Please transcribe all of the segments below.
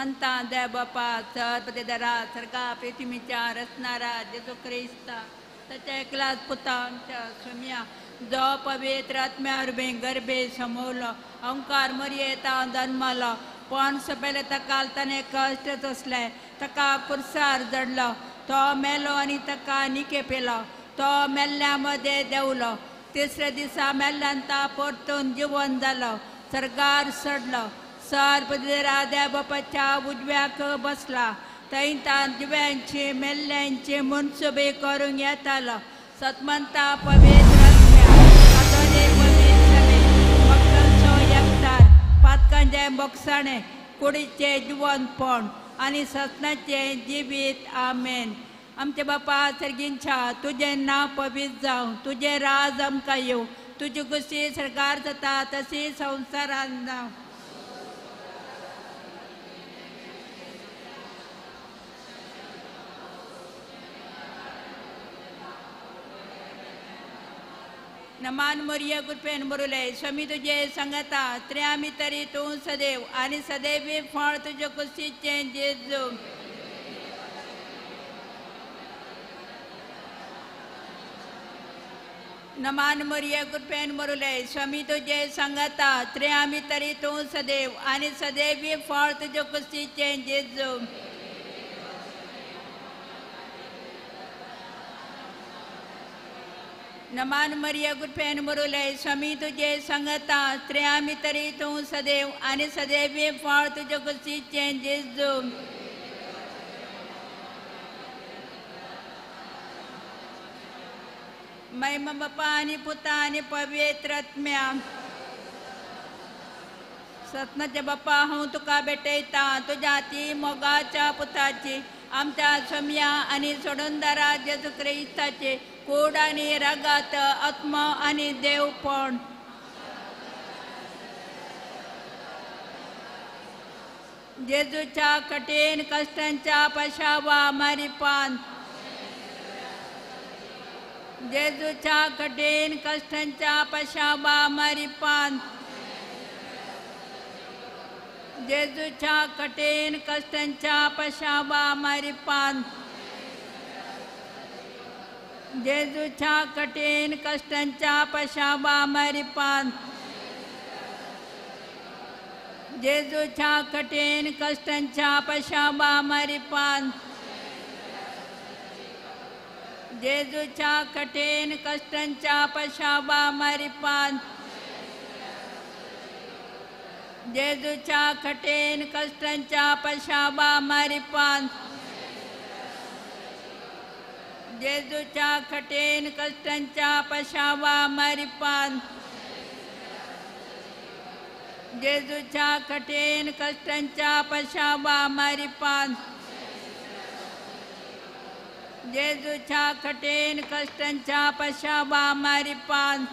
सतमंता देव बापा सर्वदेरा सर्गा पृथ्वीच्या रचणारा जेजू क्रिस्ता ताच्या एकलाच पुता आमच्या सुमया जो पवित्र आत्म्या वरवीं गर्भे समवलो अंकार मरयेता जन्मलो पण सोंपेले ताका ताणें कश्ट सोंसले ताका कुर्सार जडलो तो मेलो आनी ताका निके पेलो तो मेल्ल्या मदें देंवलो तिसऱ्या दिसा मेल्ल्यान तो परतून जिवन जालो सर्गार चडलो सर्वदेरा देव बापाच्या उजव्याक बसला थंय तान जिव्यांची मेल्ल्यांची मनसुबी करूंक येतालो सतमंता पवित्र आत्म्या कातोलीक पवित्र सभे भक्तांचो एकचार पातकांचें भोगसाणें कुडीचें जिवनपण आनी सपनाचें जिवीत आमेन. आमचे बापा सर्गींच्या तुजें नांव पवित्र जावं तुजें राज आमकां येवं तुजी खुशी सरकार जाता तशी संवसारांत जावं. नमान मोरये कृपेन बरुले स्वामी तुजे सांगता त्र्यामी तरी तूं सदैव आनी सदैवी फळ तुजे कुशीचें जेजू. नमान मोरये कृपेन बरुले स्वामी तुजे सांगता त्र्यामी तरी तूं सदैव आनी सदैवी फळ तुजे कुशीचें जेजू. नमान मरिया कृपेन बरुले स्वामी तुजे सांगता त्र्यामी तरी तूं सदैव आनी सदैवी फळ तुजे कुशीचें जेजू. महिमा बापा आनी पुता आनी पवित्र आत्म्या. सतनाच्या बापा हांव तुका भेटयता तुज्या ती मोगाच्या पुताची आमच्या स्वाम्या आनी सोडूनदारा जेजू क्रिस्ताचे कोड आनी रगात आत्मा आनी देवपण. जेजूच्या कठीण कश्टांच्या पशावा मारिपान जेजूच्या कठीण कश्टांच्या पशावा मारिपान जेजूच्या कठीण कश्टांच्या पशावा मारिपान जेजूच्या कठीण कश्टांच्या पशावा मारिपान जेजूच्या कठीण कश्टांच्या पशावा मारिपान जेजूच्या कठीण कश्टांच्या पशावा मारिपान जेजूच्या कठीण कश्टांच्या पशावा मारिपान जेजूच्या कठीण कश्टांच्या पशावा मारिपान जेजूच्या कठीण कश्टांच्या पशावा मारिपान जेजूच्या कठीण कश्टांच्या पशावा मारिपान.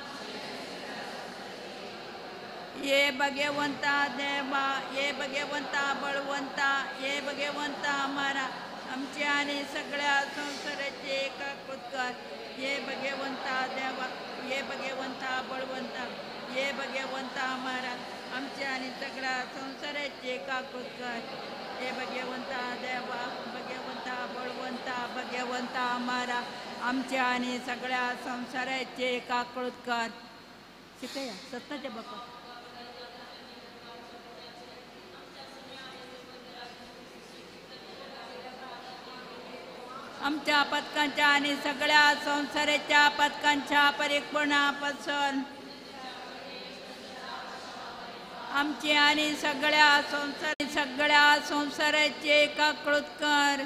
ये भगवंता देवा ये भगवंता बळवंता ये भगवंता मारा आमच्या आनी सगळ्या संवसाराचे काकूत कर. ये भगवंता देवा ये भगवंता बळवंता ये भगवंता मारा आमच्या आनी सगळ्या संवसाराचे काकूत कर. हे भगवंता देवा भगवंता बळवंता भगवंता मारा आमच्या आनी सगळ्या संवसाराचे काकूत कर. शिकया सत्ताच्या बापा. आमच्या पथकांच्या आणि सगळ्या संसाराच्या पथकांच्या परिपूर्णापासून आमची आणि सगळ्या संसाराचे काकळूत कर.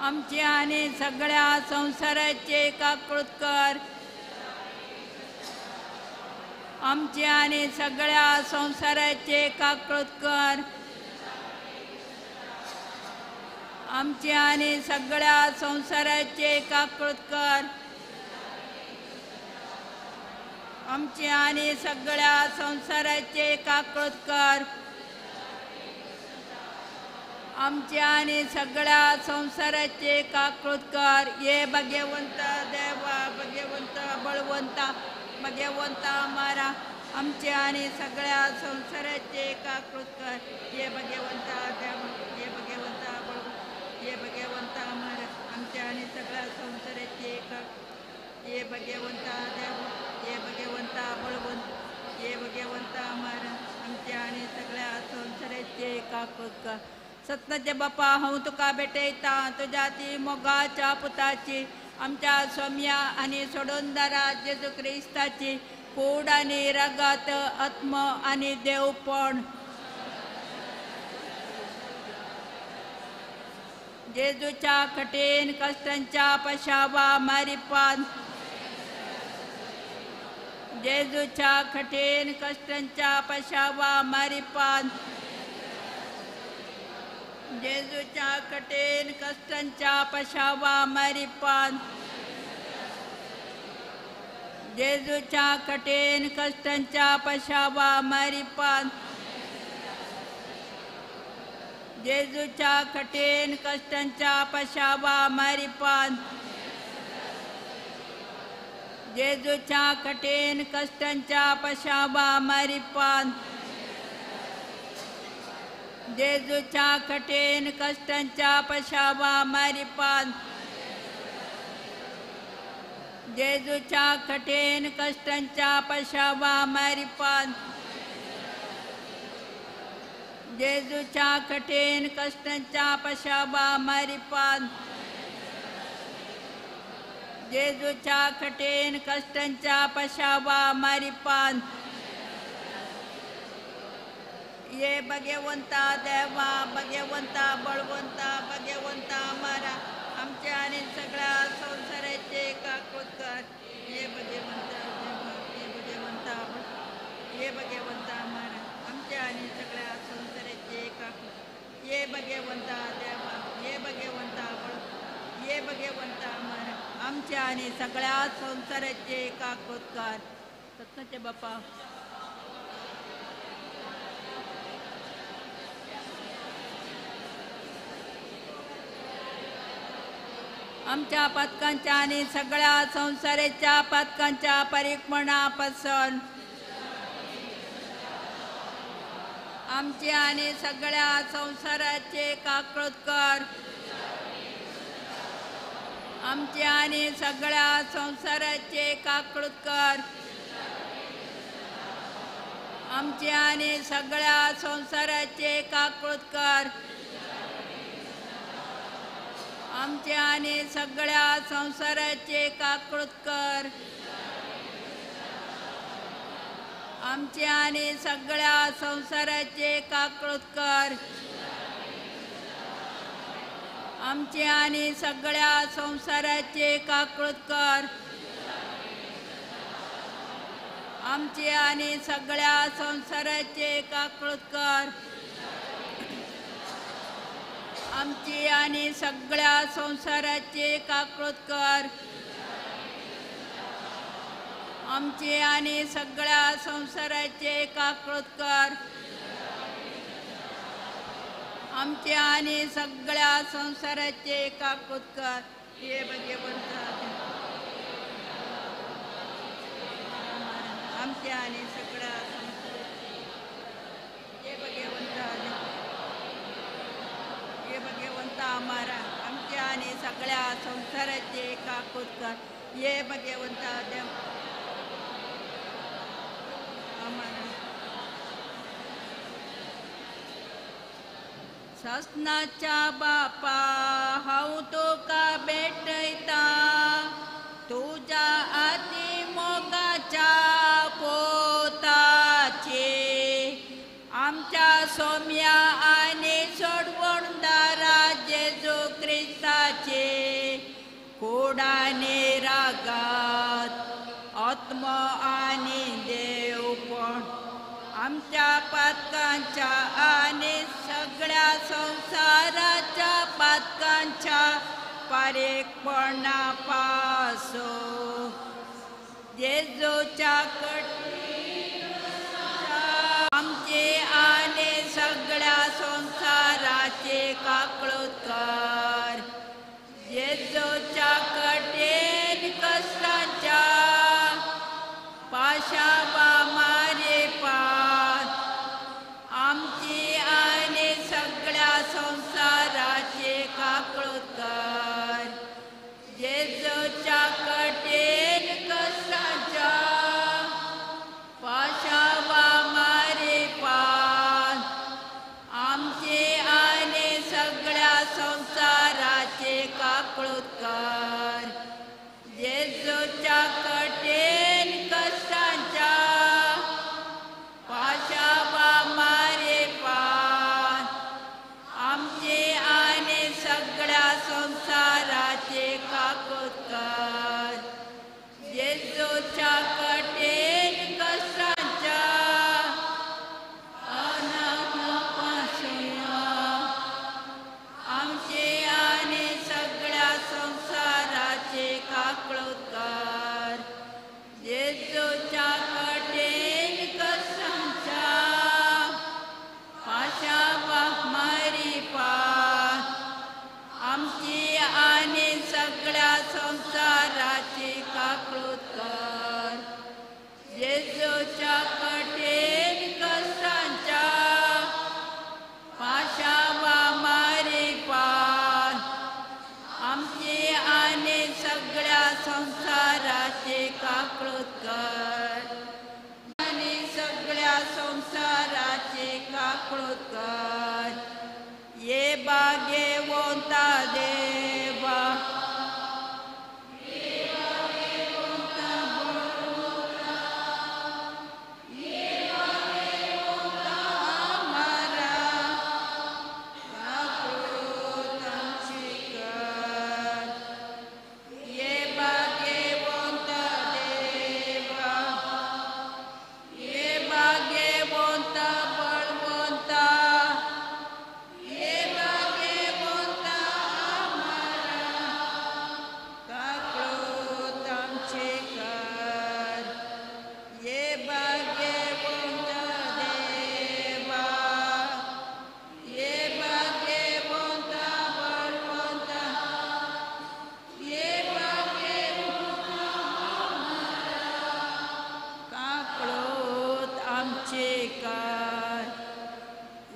आमची आणि सगळ्या संसाराचे काकळूत कर. आमची आणि सगळ्या संसाराचे काकळूत कर. आमची आणि सगळ्या संसाराचे काकळूत कर. आमची आणि सगळ्या संसाराचे काकळूत कर. आमच्या आणि सगळ्या संसाराचे काकळूत कर. ये भगवंता देवा भगवंता बळवंता भगवंता मारा आमच्या आणि सगळ्या संसाराचे काकळूत कर. ये भगवंता देव, ये भगवंता बळवंत, ये भगवंता मारा आमच्या आनी सगळ्या संवसाराचे काकूत कर. सत्नाचे बापा, हांव तुका भेटयता तुज्या ती मोगाच्या पुताची, आमच्या सोम्या आनी सोडूनदारा जेजू क्रिस्ताची कूड आनी रगत, आत्म आनी देवपण. जेजूच्या कठीण कष्टांच्या पशावा मारिपान, जेजूच्या कठीण कष्टांच्या पशावा मारिपान, जेजूच्या कठीण कष्टांच्या पशावा मारिपान, जेजूच्या कठीण कष्टांच्या पशावा मारिपान, जेजूच्या कठीण कष्टांच्या पशावा मारिपान, जेजूच्या कठीण कष्टांच्या पशावा मारिपान, जेजूच्या कठीण कष्टांच्या पशावा मारिपान, जेजूच्या कठीण कष्टांच्या पशावा मारिपान, जेजूच्या कठीण कष्टांच्या पशावा मारिपान, जेजूच्या कठीण कष्टांच्या पशावा मारिपान. ये भगवंता देवा, भगवंता बळवंता, भगवंता मारा आमच्या आनी सगळ्या संवसाराचे काकूत कर. ये भगवंता देवा, ये भगवंता, ये भगवंता मारा आमच्या आनी सगळ्या संवसाराचे काकूत. ये भगवंता देवा, ये भगवंता बळ, ये भगवंता मारा आमच्या आनी सगळ्या संवसाराचे काकूत कर. सत्नाचे बापा, आमच्या पातकांच्या आणि सगळ्या संसाराच्या पातकांच्या परिक्रमणापासून आमचे आणि सगळ्या संसाराचे काकळूत कर. आमचे आणि सगळ्या संसाराचे काकळूत कर. आमचे आणि सगळ्या संसाराचे काकळूत कर. आमचे आणि सगळ्या संसाराचे काकळूत कर. आमचे आणि सगळ्या संसाराचे काकळूत कर. आमचे आणि सगळ्या संसाराचे काकळूत कर. आमचे आणि सगळ्या संसाराचे काकळूत कर. आमचे आणि सगळ्या संसाराचे काकळूत कर. आमचे आणि सगळ्या संसाराचे काकळूत कर. आमचे आणि सगळ्या संसाराचे काकळूत कर. हे भगवंता आमच्या आणि सगळ्या संसाराचे, हे भगवंता, हे भगवंता आम्हाला आमच्या आणि सगळ्या संसाराचे काकूत कर. ये भगवंता देव आम्हाला. ससनाच्या बापा, हांव तुका भेटयता तुज्या आती मोगाच्या पोताचे, आमच्या सोम्या आनी सोडवणदारा जेजू क्रिस्ताचे कोडाने रागात आत्म आनी देवपण आमच्या पातकांच्या आनी सगळ्या संवसाराच्या पातकांच्या पारेकपणा पासो जेजूच्या कठीण आमचे आनी सगळ्या संवसाराचे काकळूत कर. जेजूच्या कठीण कष्टांच्या पाशावा मारे पार आमचे आनी सगळ्या संवसाराचे काकळूत कर. जेजूच्या कठीण संवसाराची काकळूत कर. जेजूच्या कठीण कश्टांच्या पाशावा मारिपान आमची आनी सगळ्या संवसाराची काकळूत कर. आनी सगळ्या संवसाराची काकळूत कर. ये भाग्यवंता देवा,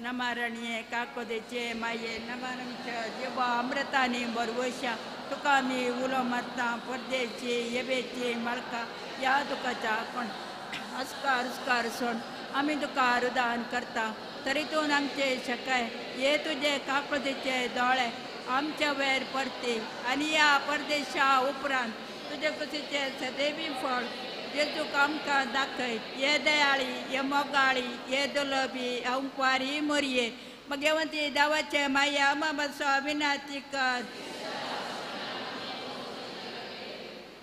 नमारणीये काकोदेचे माये नमारमच्या जिवा अमृताने बरवशा तुका आमी उलो मारता. परदेशी येबेची मालका ह्या दुखाच्या कोण अस्कार उसकार सोड आमी तुका रुदान करता. तरी तूं आमचे शकाय हे तुजे काकोदेचे दोळे आमच्या वयर परती आनी ह्या परदेशा उपरांत तुजे कुशीचे सदैवी फळ जेजूक आमकां दाखय. हे दयाळी, हे मोगाळी, हे दुलबी, अंकवारी मोरये भगवंती देवाचे माया आमा विनाती कर.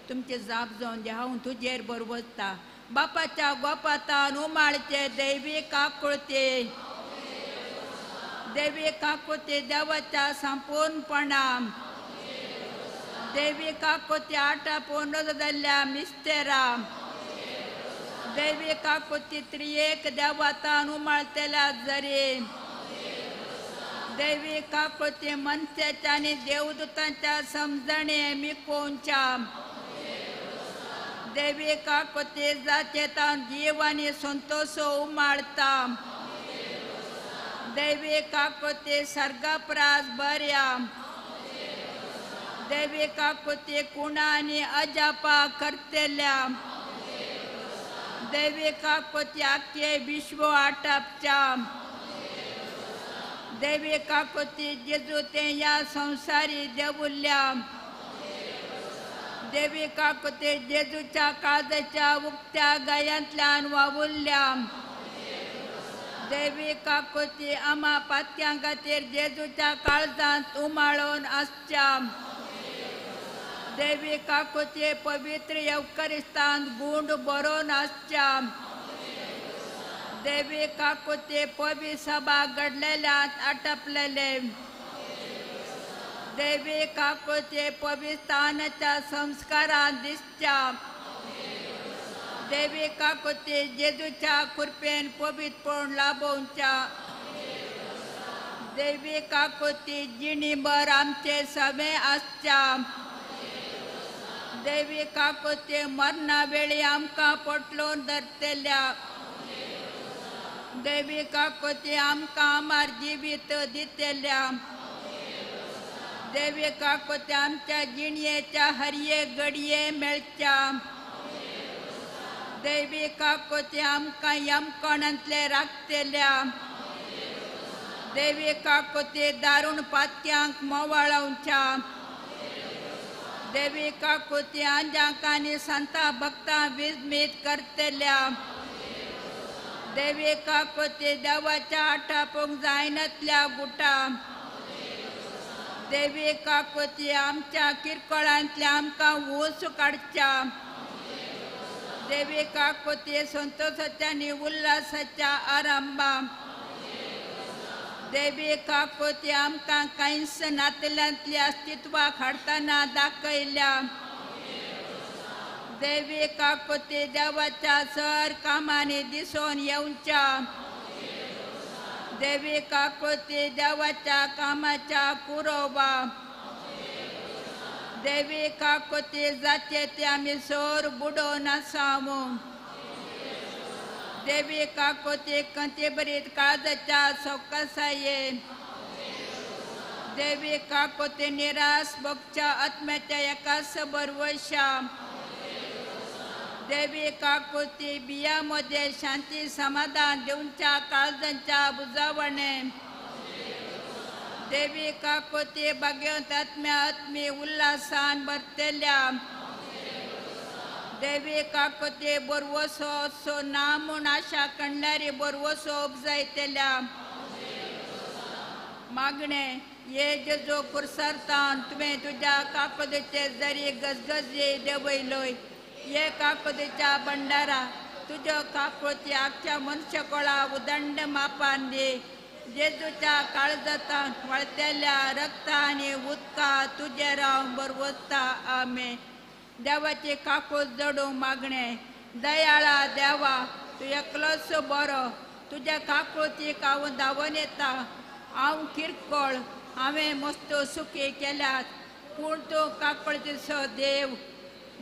तुमचे जाप जावन दे हांव तुजेर बरवसता. बापाच्या गोपातान उमाळचे दैवी काकुळते, देवी काकुळते देवाच्या संपूर्णपणान, देवी काकुळते आटापून जाल्ल्या मिस्तेराम, देवी काकुळते त्रियेक देवातान उमाळतेल्या जरी, देवी काकुळते मनशाच्या आनी देवदूतांच्या समजणे मिकोवच्या, देवी काकुळते जाचेतान जीव आनी संतोष उमाळता, देवी काकुळते सर्गाप्रास बऱ्या, देवी काकुळते कुणा आनी अजापा करतेल्या, देवी काकुळते आख्खे विश्व आटापच्या, देवी काकुळते जेजू ते ह्या संवसारी देवुल्ल्या, देवी काकुळते जेजूच्या काळजाच्या उक्त्या गयांतल्यान वावुरल्या, देवी काकुळते आमा पातक्यां खातीर जेजूच्या काळजांत उमाळून आसच्या, देवी काकुळते पवित्र येवकरिस्तांत गूंड बरोवन आसच्या, देवी काकुळते पवी सभा घडलेल्यांत आटपलेले, देवी काकुळते पविस्थानाच्या संस्कारांत दिसच्या, देवी काकुळते जेजूच्या कृपेन पवित्रपण लाभोवच्या, देवी काकुळते जिणीभर आमचे सवे आसच्या, देवी काकुळते मरणा वेळी आमकां पोटलोवन धरतेल्या, देवी काकुळते आमकां आमार जिवीत दितेल्या, देवी काकुळते आमच्या जिणयेच्या हरये घडये मेळच्या, देवी काकुळते आमकां यमकणांतले राखतेल्या, देवी काकुळते दारूण पातक्यांक मोवाळोवच्या, देवी काकुळते आंजांक आनी संता भक्तां विजमीत करतेल्या, देवी काकुळते देवाच्या आटापूंक जायनातल्या गुटा, देवी काकुळते आमच्या किरकोळांतल्या आमकां ऊस काडच्या, देवी काकुळते संतोषाच्या आनी उल्हासाच्या आरंभा, देवी काकुळते आमकां कांयच नातल्यांतली अस्तित्वाक हाडटना दाखयल्या, देवी काकुळते देवाच्या सर कामांनी दिसून येवच्या, देवी काकुळते देवाच्या कामाच्या कुरोबा, देवी काकोती जाते ते आमी सोर बुडोवन आसामू. देवी काकोती कंती बरीत काळजाच्या सवकासाये. देवी काकोती निराश भोगच्या आत्म्याच्या एका सबर वशा. देवी काकोती बिया मध्ये शांती समाधान दिवच्या काळजांच्या बुजावणे. देवी काकोती भाग्यवंत आत्म्या आत्मी उल्हासान भरतेल्या. देवी काकोती बोरवसो असो ना म्हूण आशा कणल्यारी बोरवसो उपजायतेल्या. मागणे ये जेजो कुरसारतान तुवें तुज्या काकोतीचे जरी गजगजी देवयलोय. ये काकोतीच्या भंडारा तुज्यो काकोती आख्या मनशाकोळा उदंड मापान दी. जेजूच्या काळजातान वळतेल्या रक्ता आनी उदका तुजेर हांव बरवसता. आमेन. देवाची काकूत जडूंक मागणे. दयाळा देवा तूं एकलोच बरो. तुज्या काकुळतीक हांव धांवन येता. हांव किरकोळ हांवें मस्त सुखी केल्यात पूण तूं काकुळतीचो देव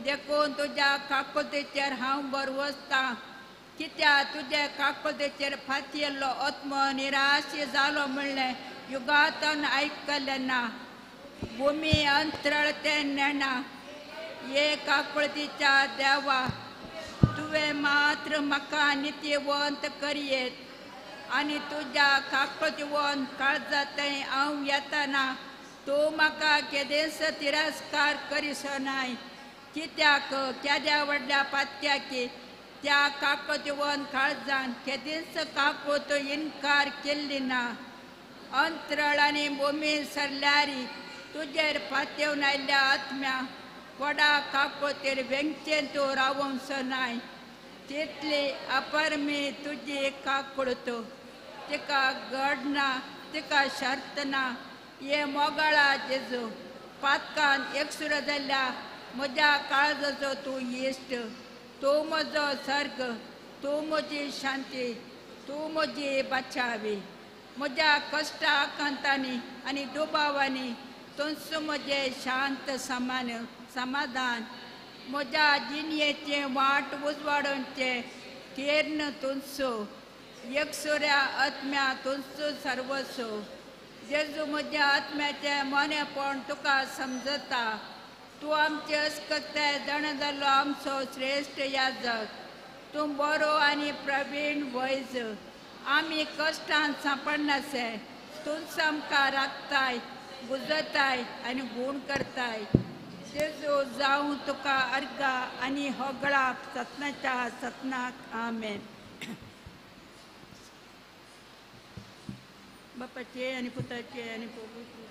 देखून तुज्या काकुळतीचेर हांव बरवसता. कित्याक तुजे काकुळतीचेर फातयेल्लो आत्मो निराश जालो म्हणलें युगांतून आयकलें ना. भुमी अंतरळ तें नेणा. ये काकुळतीच्या देवा तुवें मात्र म्हाका नितीवंत करयेत आनी तुज्या काकुळतीवंत काळजांतय हांव येतना तूं म्हाका केदेंच तिरस्कार करिसो नाय. कित्याक केद्या व्हडल्या पातक्याकी त्या काकुळतीवंत काळजान केदींच काकूत इनकार केल्ली ना. अंतरळ आनी भुमी सरल्यारी तुजेर पातयेवन आयिल्ल्या आत्म्या व्हडा काकुळतीर वेंगचें तूं रावंचो नाय. तितली अपरमी तुजी काकुळत तिका गड ना तिका शर्त ना. ये मोगाळा जेजू पातकान एकसुरो जाल्ल्या म्हज्या काळजाचो तूं इश्ट. तूं म्हजो सर्ग तूं म्हजी शांती तूं म्हजी बाचावी. म्हज्या कश्टा आकांतांनी आनी दुबावांनी तूंच म्हजें शांत समान समाधान. म्हज्या जिणयेचें वाट उजवाडोवचें केर्ण तूंच. एकसुऱ्या आत्म्या तूंच सर्वस्व. जेजू म्हज्या आत्म्याचें मोनेपण तुका समजता. तूं आमचे अस्कत्ताय जाणा जाल्लो आमचो श्रेश्ठ याजक. तूं बरो आनी प्रवीण वैज. आमी कश्टान सांपडनासे तूंच आमकां राखताय गुजताय आनी गूण करताय. जेजू जावं तुका अर्गा आनी होगळा सतनाच्या सतनाक. आमेन. बापाचे आनी पुताचे आनी पवित्र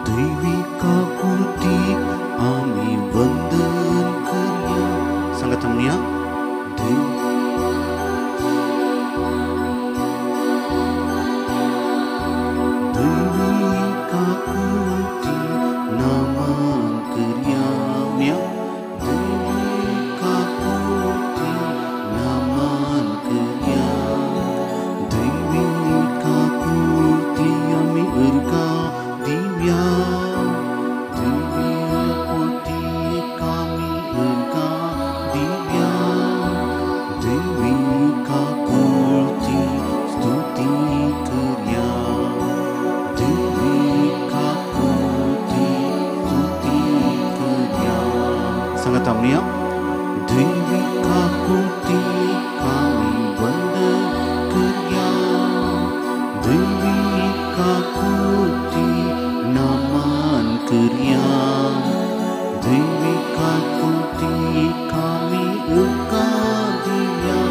दैवी काकुळटीक आमी वंदन करया. सांगात म्हणया. दैवी काकुळटीक नमन करया. दैवी काकुळटीक नमन करया. दैवी काकुळटी आमी अर्गां दिवया. दैवी काकुळटीक आमी अर्गां दिवया. दैवी काकुळटी स्तुती करया. दैवी काकुळटी स्तुती करया. सांगात म्हणया. दैवी काकुळटीक आमी वंदन करया. दैवी काकुळटी नमन करया. दैवी काकुळटीक आमी अर्गां दिवया.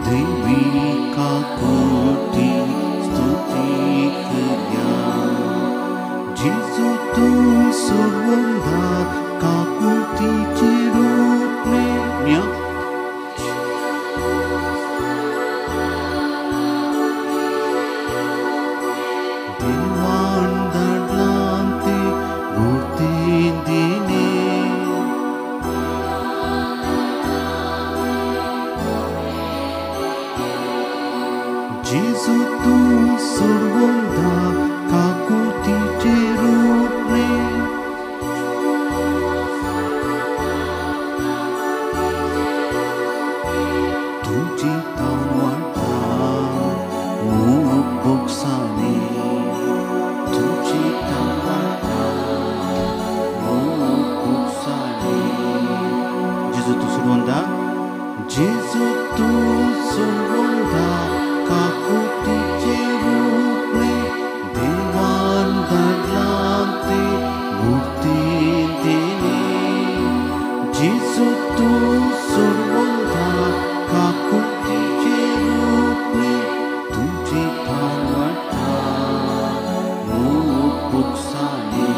दैवी काकुळटी स्तुती करया. जेजू तूं सोडवंदार काकुळटीचें रूप म्हणया. देवान धाडलां तें मूर्तीन दिलें. जेजू तूं सोडवंदार काकुळटीचें रूप तुजी तान वाडटा मूग भोगसाने. तुजी तान वाडटा मूग भोगसाने. जेजू तूं सोडवंदार. जेजू तूं सोडवंदार काकुळटीचें रूप देवान धाडलां तें मूर्तीन दिलें. जेजू तूं सोडवंदार काकुळटीचें रूप तुजी तान वाडटा मूग भोगसाने.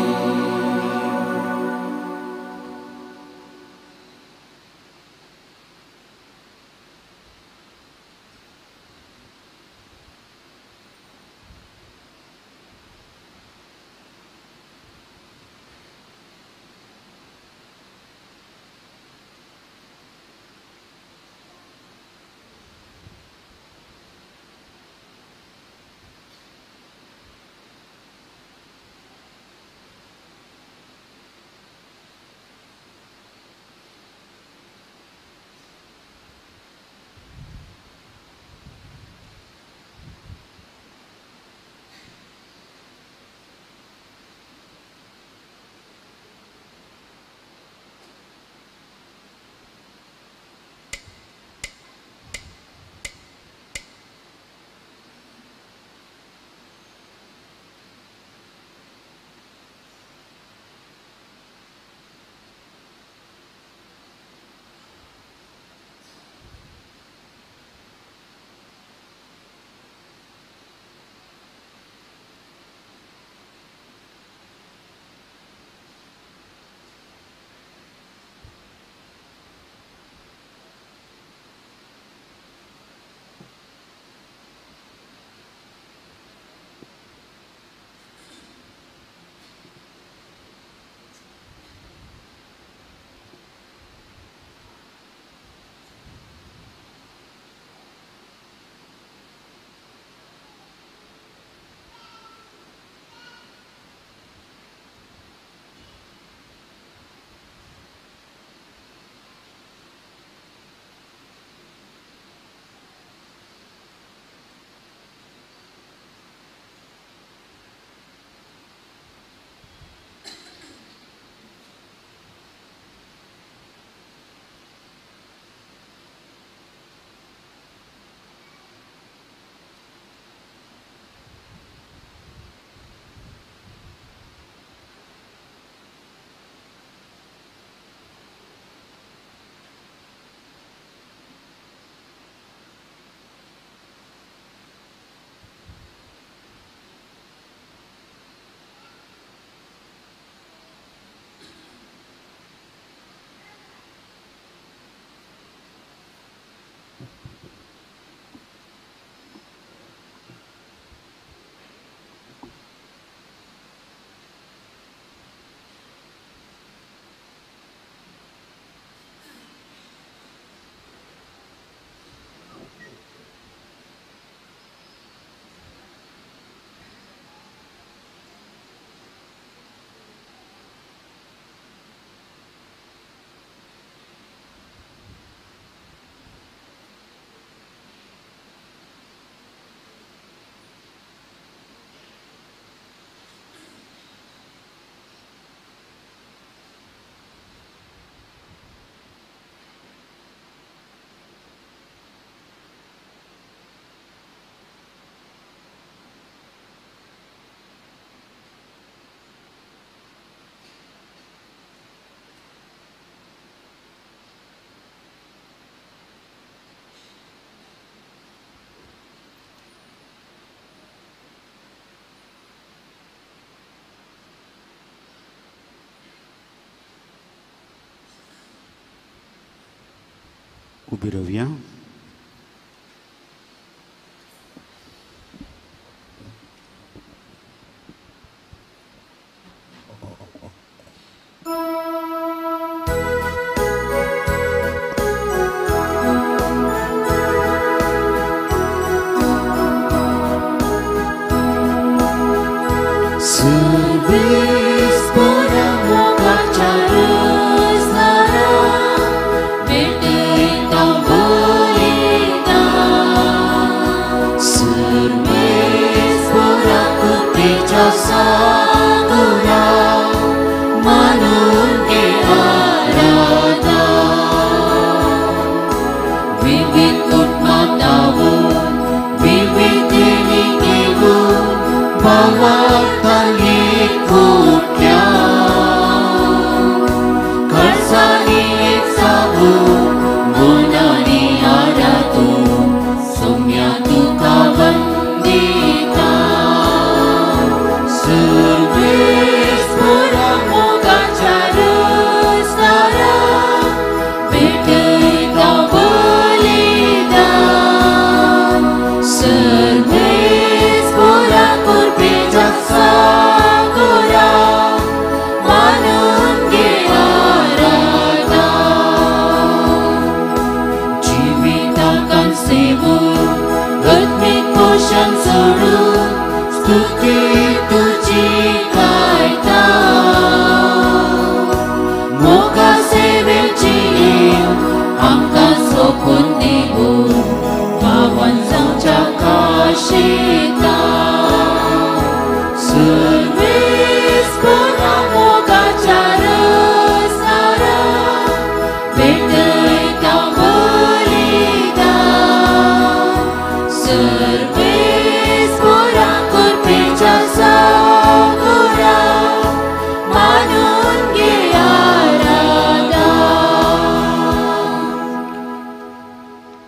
उबी रावया.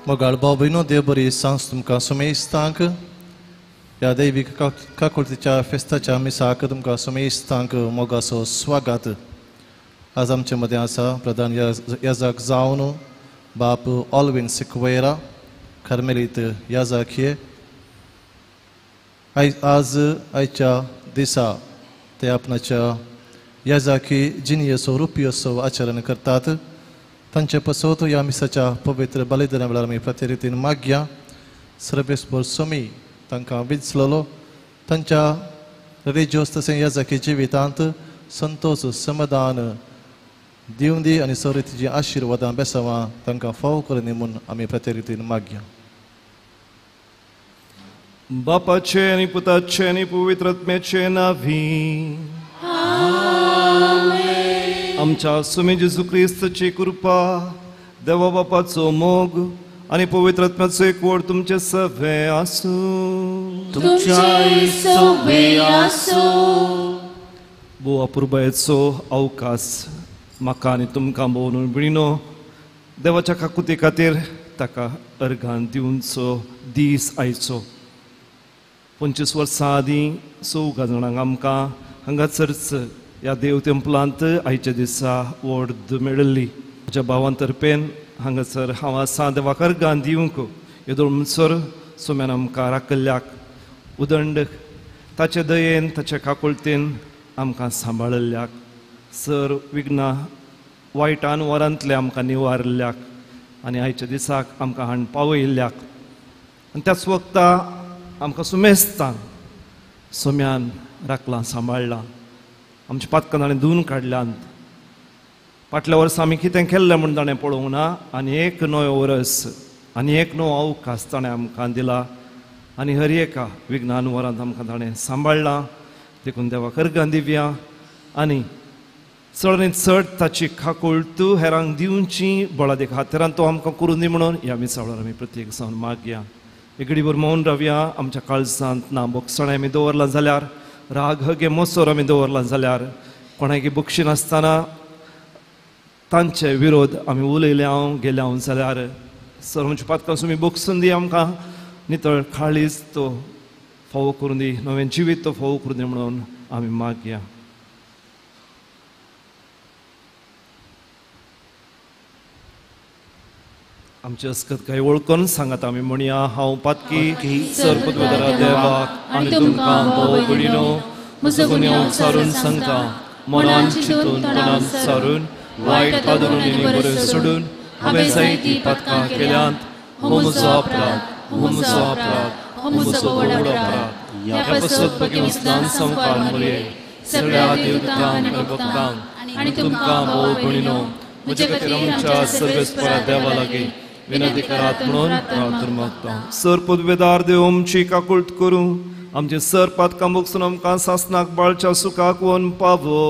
मोगाळ भाव भयणो देव बरी सांज तुमकां सुमेस्तांक ह्या दैवीक काकुळतीच्या फेस्ताच्या मिसाक तुमकां सुमेस्तांक मोगाचो स्वागत. आज आमचे मदें आसा प्रधान याजक जावन बाप ऑलविन सिक्वेरा कार्मेलीत याजक हे आज आयच्या दिसा ते आपणाच्या याजकी जिनियसो रुपयोसो आचरण करतात. तांचे पसत ह्या मिसाच्या पवित्र बलिदाना वेळार आमी प्रतिरितीन मागया सर्वेस्पर स्वामी तांकां विचललो तांच्या रिलिजियोस तशें याजकी जिवितांत संतोष समाधान दिवन दी आनी सवरितीचीं आशिर्वादां बेसावां तांकां फावो करून म्हूण आमी प्रतिरितीन मागया. बापाचे आनी पुताचे आनी पवित्र आत्म्याचे नांवी आमच्या स्वामी जेजू क्रिस्ताची कृपा, देवा बापाचो मोग आनी पवित्र आत्म्याचो एकवट तुमचे सगळे आसूं. तुमच्याय सगळे आसूं. भोव अपुरबायेचो अवकाश म्हाका आनी तुमकां भोव भयणीनो देवाच्या काकुती खातीर ताका अर्घान दिवचो दीस आयचो. 25 वर्सां आदीं 4 जाणांक आमकां हांगासरच ह्या देव टेंपलांत आयच्या दिसा वॉर्द मेळिल्ली. म्हज्या भावान तर्पेन हांगासर हांव आसा देवाक अर्घान दिवंक येदोळ म्हणसर सोम्यान आमकां राखिल्ल्याक उदंड ताचे दयेन ताच्या काकुळतेन आमकां सांबाळिल्ल्याक सर विघ्नां वायटान वरांतले आमकां निवारिल्ल्याक आनी आयच्या दिसाक आमकां हाण पावयिल्ल्याक आनी त्याच वखता आमकां सुमेस्तान सोम्यान राखलां सांबाळ्ळां. आमच्या पातकां ताणें धुवन काडल्यांत. फाटल्या वर्सा आमी कितें केल्लें म्हूण ताणें पळोवंक ना आनी एक नवें वर्स आनी एक नवो अवकाश ताणें आमकां दिला आनी हर एका विज्ञान वरांत आमकां ताणें सांबाळ्ळां. देखून देवाक अर्घां दिवया आनी चड आनी चड ताची काकुळट हेरांक दिवची बळादेक हातेरान तो आमकां करून दी म्हणून ह्या मिसाळार आमी प्रत्येक जावन मागया. एकडीभर मौन रावया. आमच्या काळजांत ना बोगसणें आमी दवरलां जाल्यार, राग हगे मोसोर आमी दवरलां जाल्यार, कोणाकी बक्षी नासतना तांचे विरोध आमी उलयले हांव गेले हांव जाल्यार सर आमच्या पातकां सुमी बक्षून दी आमकां नितळ काळीज तो फावो करून दी, नवें जिवीत तो फावो करून दी म्हणून आमी मागया. आमची अस्कत काय वळखून सांगात आमी म्हणया, हांव पातकी सर पदवेदारा देवाक आनी तुमकां भोव भयणीनो म्हजो गुन्यांव सारून सांगता, मनान चिंतून तणान सारून वायट पादरून आनी बरें सोडून हांवें जायतीं पातकां केल्यांत. हो म्हजो अपराध, हो म्हजो अपराध, हो म्हजो व्हड अपराध. ह्या पासत भगिनी संवकार मरये सगळ्या देवतांक आनी भक्तांक आनी तुमकां भोव भयणीनो म्हजे खातीर आमच्या सर्वेस्परा देवा लागीं विनंती करात म्हणून प्रार्थना मागता. सर पदवेदार देव आमची काकूळट करूं, आमचे सर पातकां भोगसून आमकां सासनाक बाळच्या सुखाक वन पावो.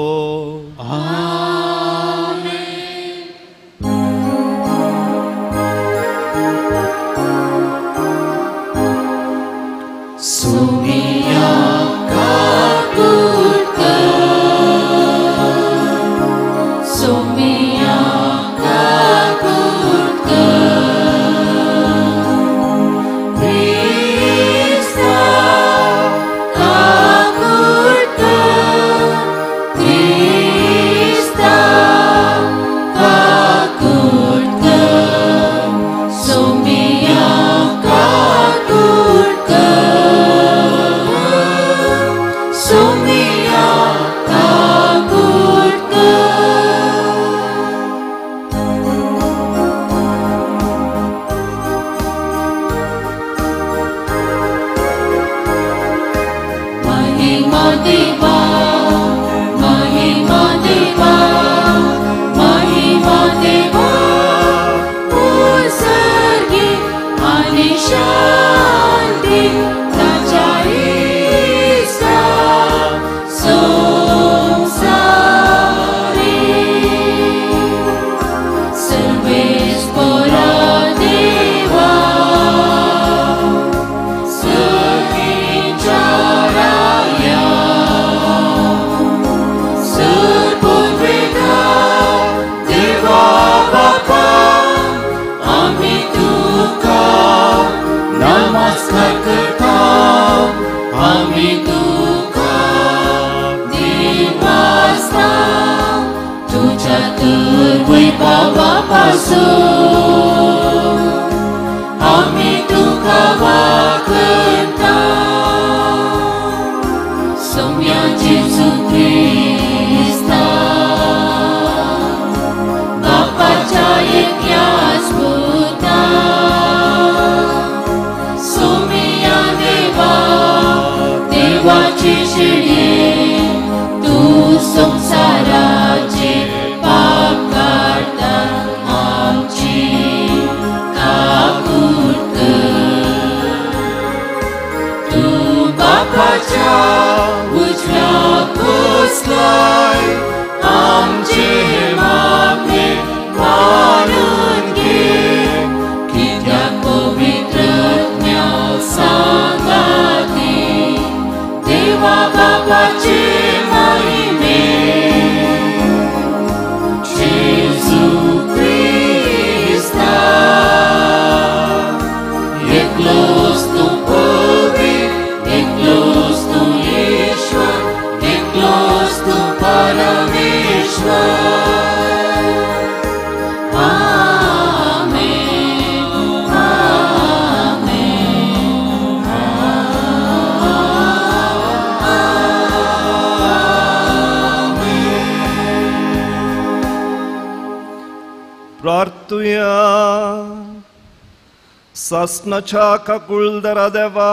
सासनाच्या काकुळदारा देवा,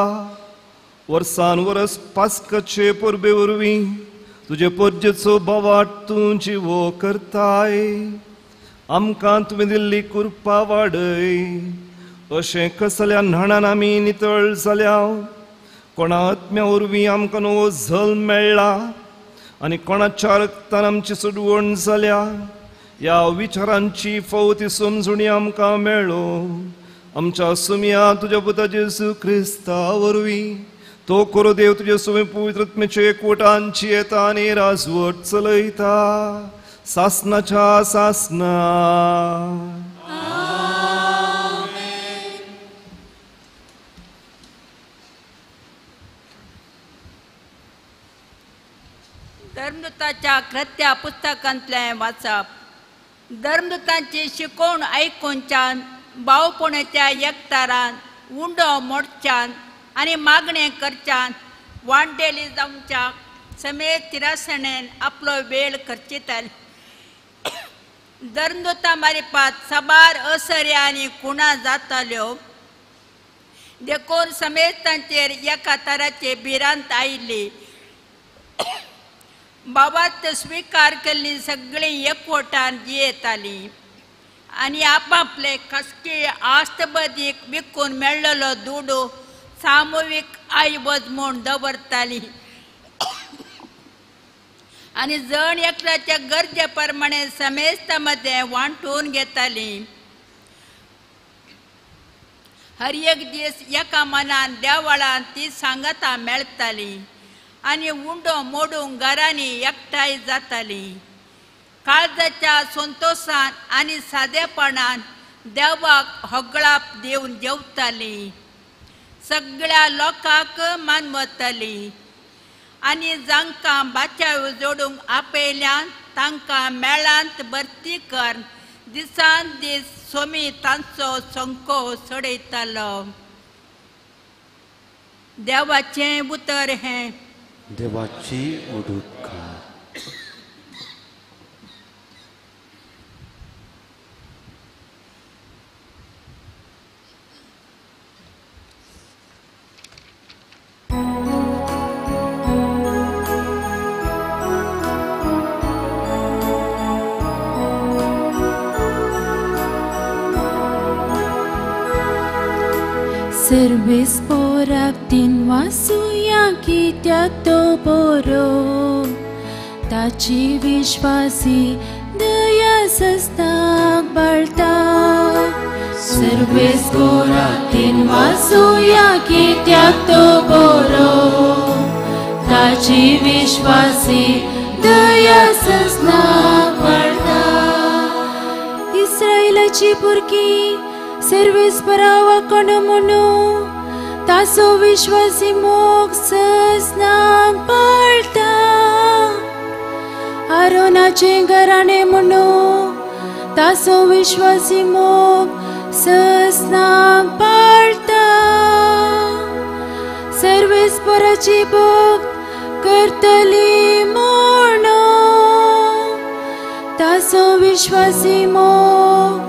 वर्सान वरस पास्काचे परबे वरवीं तुजे परजेचो बोवाट तूं जिवो करताय. आमकां तुवें दिल्ली कृपा वाडय, अशें कसल्या न्हाणान आमी नितळ जाल्या. कोणा आत्म्या वरवीं आमकां नवो जल्म मेळ्ळा आनी कोणाच्या रक्तान आमची सोडवण जाल्या. ह्या विचारांची फावती समजणी आमकां मेळ्ळो आमच्या सुमया तुज्या पुता जेजू क्रिस्ता वरवीं. तो करो देव तुजे सुमे पवित्र आत्म्याचे एकवटांची येता आनी राजवट चलयता सासनाच्या सासना. धर्मदूताच्या कृत्या पुस्तकांतलें वाचप. धर्मदूतांची शिकवण आयकुनच्यान भावपणाच्या एकतारान उंडो मोडच्यान आनी मागणें करच्यान वांटेली जावच्या समेत तिरासणेन आपलो वेळ खर्चिताली. दरंदुता मारिपात साबार असऱ्या आनी खुणा जाताल्यो देखून समेत तांचेर एका तराचे भिरांत आयिल्ली. बाबात स्विकार केल्ली सगळीं एकवटान जियेतालीं आनी आपापले खासगी आस्तबदीक विकून मेळ्ळलो दुडू सामुहीक आयवज म्हूण दवरताली आनी जण एकल्याच्या गरजे प्रमाणे समेस्ता मदें वांटून घेताली. हर एक दीस एका मनान देवळान ती सांगातां मेळटाली आनी उंडो मोडूंक घरांनी एकठांय जाताली. काळजाच्या संतोशान आनी सादेपणान देवाक होगळाप दिवन जेवताली. सगळ्या लोकांक मानवताली आनी जांकां बाचाव जोडूंक आपयल्यान तांकां मेळांत भरती कर दिसान दीस सोमी तांचो संको सोडयतालो. देवाचें उतर हें. देवाचें उडकार. सर्वेस पोराक तीन वासुया कित्याक तो बरो ताची विश्वासी दया सस्ताक बाळता. सर्वेस पोराक तीन वासुया कित्याक तो बरो ताची विश्वासी दया सस्ताक बाळता. इस्रायलाची पुरकी सर्वेस परावा कोण म्हणू तासो विश्वासी मोग ससनाक पाळता. आरोनाचें घराणें म्हणू तासो विश्वासी मोग ससनाक पाळता. सर्वेस पराची भक्त करतली म्हणू तासो विश्वासी मोग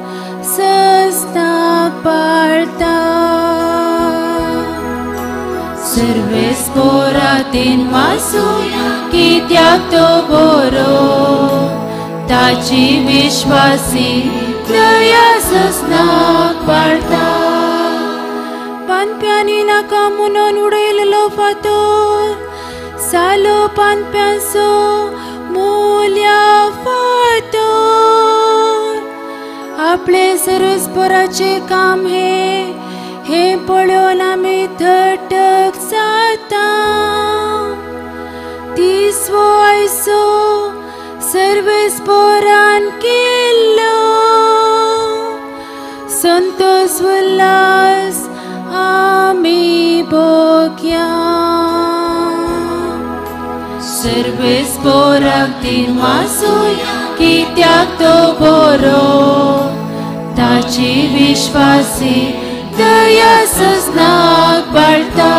सस्ताक पाळता. सर्वेस पोरातीन वासुया कित्याक तो बरो ताची विश्वासी दया सस्नाक पाळता. पानप्यांनी नाका म्हणून उडयल्लो फातोर सालो पानप्यांचो मुल्या फातोर. आपले सर्वेस्पराचें काम हें हें पळोवन आमी थटक जाता. तिसवो आयसो सर्वेस्परान केल्लो संतोष उल्हास आमी भोगया. सर्वेस्पराक तीन वासुया कित्याक तो बरो ताची विश्वासी दया सस्नाक पाळता.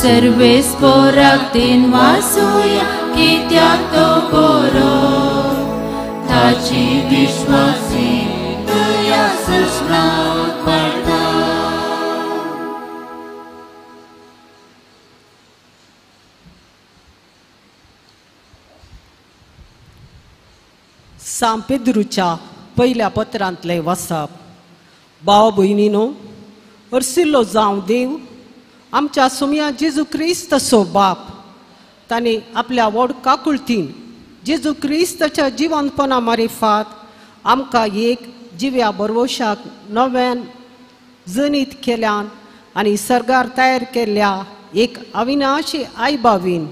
सर्वेस पोराक तीन वासुया कित्याक तो बरो ताची विश्वासी दया सस्नाक पाळता. सांत पेद्रूच्या पयल्या पत्रांतलें वाचप. भाव भयणीनो, अर्सिल्लो जावं देव आमच्या सोमया जेजू क्रिस्ताचो बाप ताणें आपल्या व्हड काकुळतीन जेजू क्रिस्ताच्या जिवनपणा मारिफात आमकां एक जिव्या बरवशाक नव्यान जनीत केल्यान आनी सरकार तयार केल्ल्या एक अविनाशी आयबावीन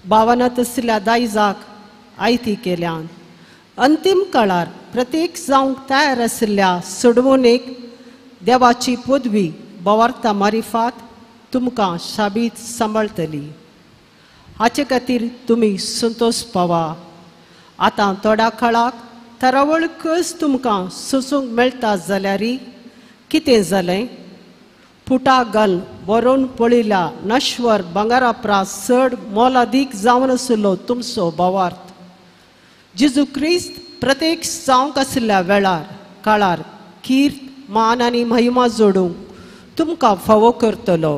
भावनात आशिल्ल्या दायजाक आयती केल्यान अंतीम काळार प्रत्येक जावंक तयार आशिल्ल्या सोडवणेक देवाची पदवी बवार्ता मारिफात तुमकां शाबीत सांबाळटली. हाचे खातीर तुमी संतोश पावा. आतां थोड्या काळाक थरावळ कस तुमकां सोसूंक मेळटा जाल्यार कितें जालें? पुटा घाल बरोवन पळयल्या नश्वर भांगरा प्रास चड मोलादीक जावन आशिल्लो तुमचो भावार्थ. जेजू क्रिस्त प्रत्येक जावंक आशिल्ल्या वेळार काळार कीर्त मान आनी महिमा जोडूंक तुमकां फावो करतलो.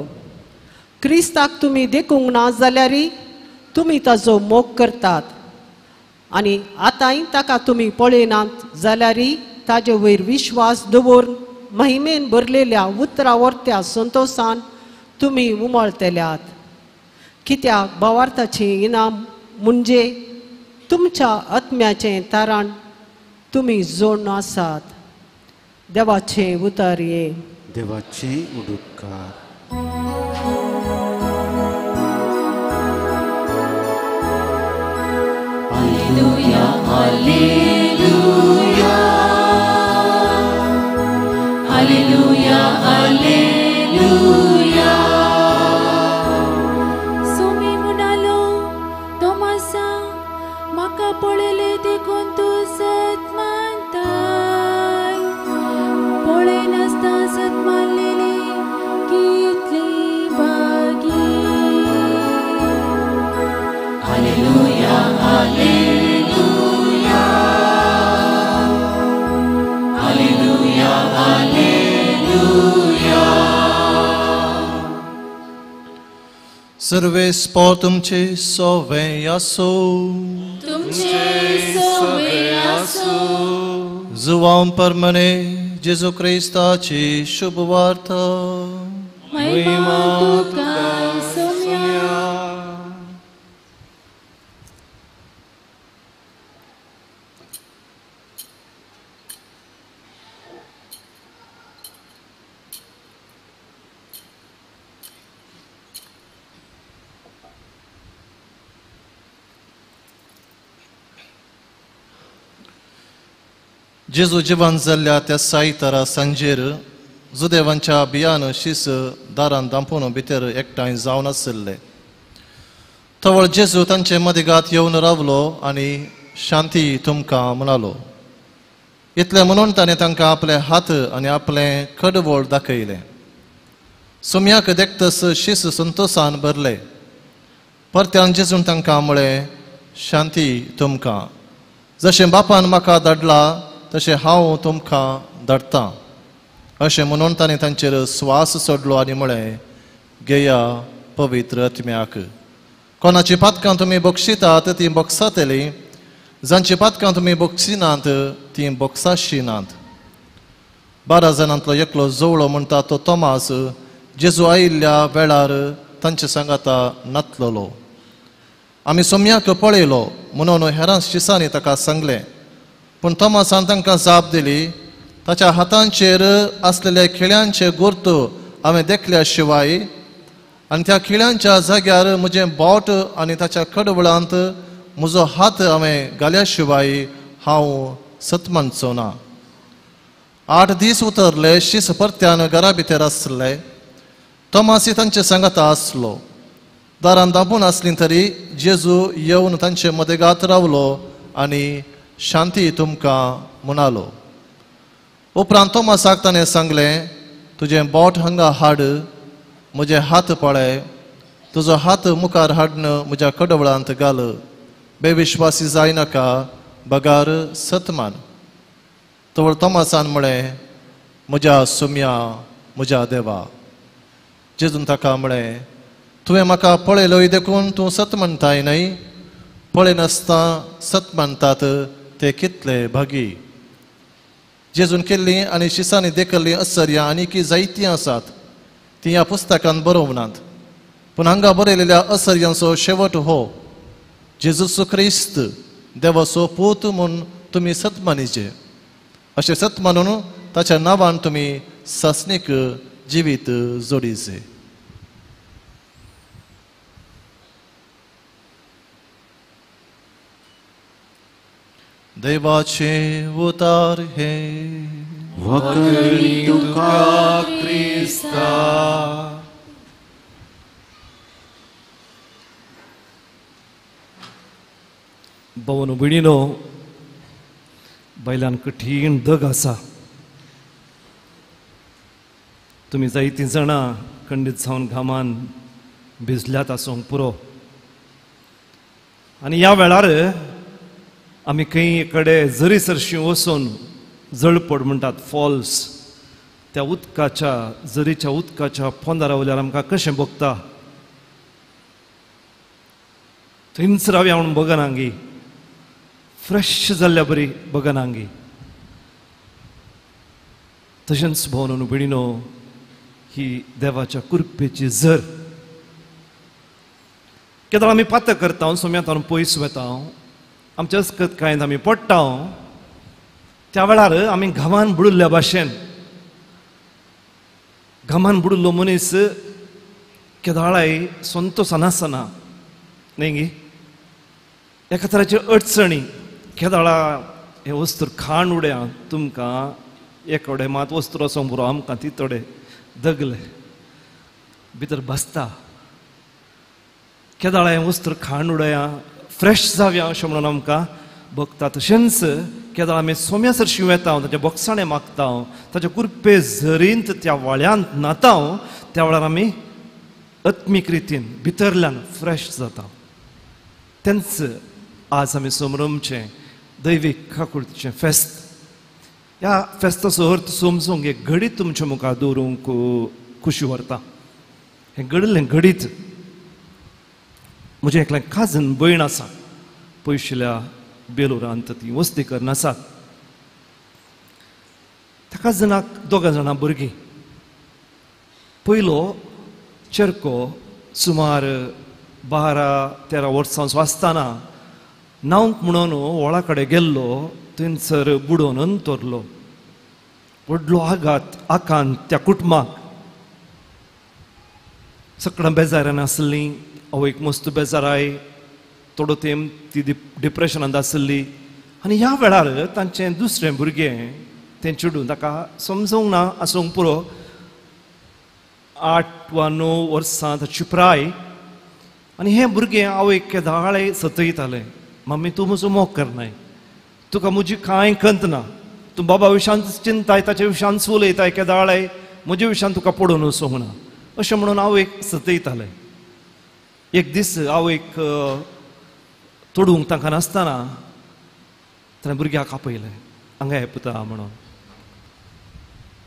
क्रिस्ताक तुमी देखूंक ना जाल्यार तुमी ताजो मोग करतात आनी आतांय ताका तुमी पळयनात जाल्यार ताजे वयर विश्वास दवरून महिमेन भरलेल्या उतरा वर्त्या संतोशान तुमी उमळतल्यात. कित्याक भावार्थाचें इनाम म्हणजे तुमच्या आत्म्याचें तारण तुमी जोडून आसात. देवाचें उतर हें. देवाचें उडुपकार. Alleluia, Alleluia, Alleluia, Alleluia. Sumi म्हणालो तोमासा म्हाका पळयलें देखून तूं सत मानताय, पळयनासतना सत मानलेली कितली भागी. Alleluia, Alleluia, Alleluia, Alleluia. सर्वे स्पो तुमचे सोवे आसो, तुमचे सोवे आसो. जुवाम परमने जेजू क्रिस्ताची शुभ वार्ता. महिमा तुका सोम्या. जेजू जिवन जाल्ल्या त्या सायतारा सांजेर जुदेवांच्या भियान शीस दारान दांपून भितर एकठांय जावन आशिल्ले. तवळ जेजू तांचे मदिगात येवन रावलो आनी शांती तुमकां म्हणालो. इतलें म्हणून ताणें तांकां आपले हात आनी आपलें कडवळ दाखयलें. सुम्याक देखतस शीस संतोशान भरले. परत्यान जेजून तांकां म्हळें, शांती तुमकां. जशें बापान म्हाका धाडला तशें हांव तुमकां धाडटां. अशें म्हणून ताणें तांचेर स्वास सोडलो आनी म्हळें, घेया पवित्र आत्म्याक. कोणाची पातकां तुमी बक्षितात तीं बक्षातलीं, जांची पातकां तुमी बक्षिनात तीं बक्षाशिनात. 12 जाणांतलो एकलो जवळो म्हणटा तो तोमास जेजू आयिल्ल्या वेळार तांचे सांगाता नातलेलो. आमी सोम्याक पळयलो म्हणून हेरां शिसांनी ताका सांगलें. पूण तोमासान तांकां जाप दिली, ताच्या हातांचेर आसलेल्या खिळ्यांचे गुर्त हांवें देखल्या शिवाय आनी त्या खिळ्यांच्या जाग्यार म्हजें बोट आनी ताच्या कडवळांत म्हजो हात हांवें घाल्या शिवाय हांव सत मानचो ना. 8 दीस उतरले. शीस परत्यान घरा भितर आसले. तोमासी तांचे सांगाता आसलो. दारान दाबून आसली तरी जेजू येवन तांचे मदेगात रावलो आनी शांती तुमकां म्हणालो. उपरांत तोमासाक ताणें सांगलें, तुजें बोट हांगा हाड, म्हजे हात पळय, तुजो हात मुखार हाडून म्हज्या कडवळांत घाल. बेविश्वासी जायनाका, बगार सतमान. तवळ तोमासान म्हळें, म्हज्या सुम्या, म्हज्या देवा. जेजून ताका म्हळें, तुवें म्हाका पळयलोय देखून तूं सत म्हणटाय न्हय? पळयनासतना सत मानतात ते कितले भागी. जेजून केल्लीं आनी शिसांनी देखल्लीं असर्यां आनीकी जायतीं आसात, तीं ह्या पुस्तकान बरोवनात. पूण हांगा बरयलेल्या असर्यांचो शेवट हो, जेजू क्रिस्त देवाचो पूत म्हूण तुमी सत मानिचे. अशें सत मानून ताच्या नांवान तुमी सासणीक जिवीत जोडीचे. देवाचें उतार हे. वखणी तुका क्रिस्ता. भवन भयणीनो, बैलान कठीण दग आसा. तुमी जायतीं जाणां खंडीत जावन घामान भिजल्यात आसूंक पुरो. आनी ह्या वेळार आमी खंय कडेन जरी सरशीं वचून जळपड म्हणटात फॉल्स, त्या उदकाच्या जरीच्या उदकाच्या पोंदा रावल्यार आमकां कशें भोगता, थंयच रावया म्हणून बगनांगी, फ्रेश जाल्ल्या बरी बगनांगी. तशेंच भोवन भयणीनो, ही देवाच्या कृपेची झर. केदळ आमी पातक करता, सोम्यांत हांव पयस वता, आमच्या अस्कत कांय आमी पडटा, त्या वेळार आमी घामान बुडिल्ल्या भाशेन, घामान बुडिल्लो मनीस केदाळाय संतोसान आसना न्ही गी. एका तराचे अडचणी केदाळा हें वस्तूर खाण उड्या तुमकां एक कडेन मात वस्तूर वचोंक पुरो, आमकां ती थोडे दगले भितर बसता. केदाळा हें वस्तूर खाण उडया फ्रेश जावया अशें म्हणून आमकां बगता. तशेंच केदाळ आमी सोम्या सरशीं वेता, ताच्या बोगसाणें मागता, ताच्या कुरपे झरींत त्या वाळ्यांत न्हाता, त्या वेळार आमी आत्मीक रितीन भितरल्यान फ्रेश जाता. तेंच आज आमी समरमचें दैवीक काकुळतीचें फेस्त. ह्या फेस्ताचो अर्थ समजूंक एक घडीत तुमच्या मुखार दवरूंक खुशी व्हरता. हें घडिल्लें घडीत म्हजें एकलें काजन भयण आसा, पयशिल्ल्या बेलोरांत ती वस्ती करून आसात. त्या काजनाक दोगां जाणां भुरगीं. पयलो चेरको सुमार 12-13 वर्सांचो आसतना न्हावंक म्हणून व्हळा कडेन गेल्लो, थंयसर बुडोवन अंतरलो. व्हडलो आघात आकांत त्या कुटुंबाक. सगळ्यां बेजारान आसलीं, आवयक मस्त बेजाराय, थोडो तेंप ती डिप्रेशनांत आसली. आनी ह्या वेळार तांचें दुसरें भुरगें तें चेडूं ताका समजूंक ना आसूंक पुरो, 8 वा 9 वर्सां ताची प्राय. आनी हें भुरगें आवयक केदाळे सतयतालें, मम्मी तूं म्हजो मोग करनाय, तुका म्हजी कांय खंत ना, तूं बाबा विशांत चिंताय, ताच्या विशांत उलयताय केदाळे, म्हज्या विशांत तुका पडून वचूंक ना, अशें म्हणून आवयक सतयतालें. एक दीस आवयक तोडूंक तांकां नासतना ताणें भुरग्याक आपयलें, हांगा हे पुता म्हणून.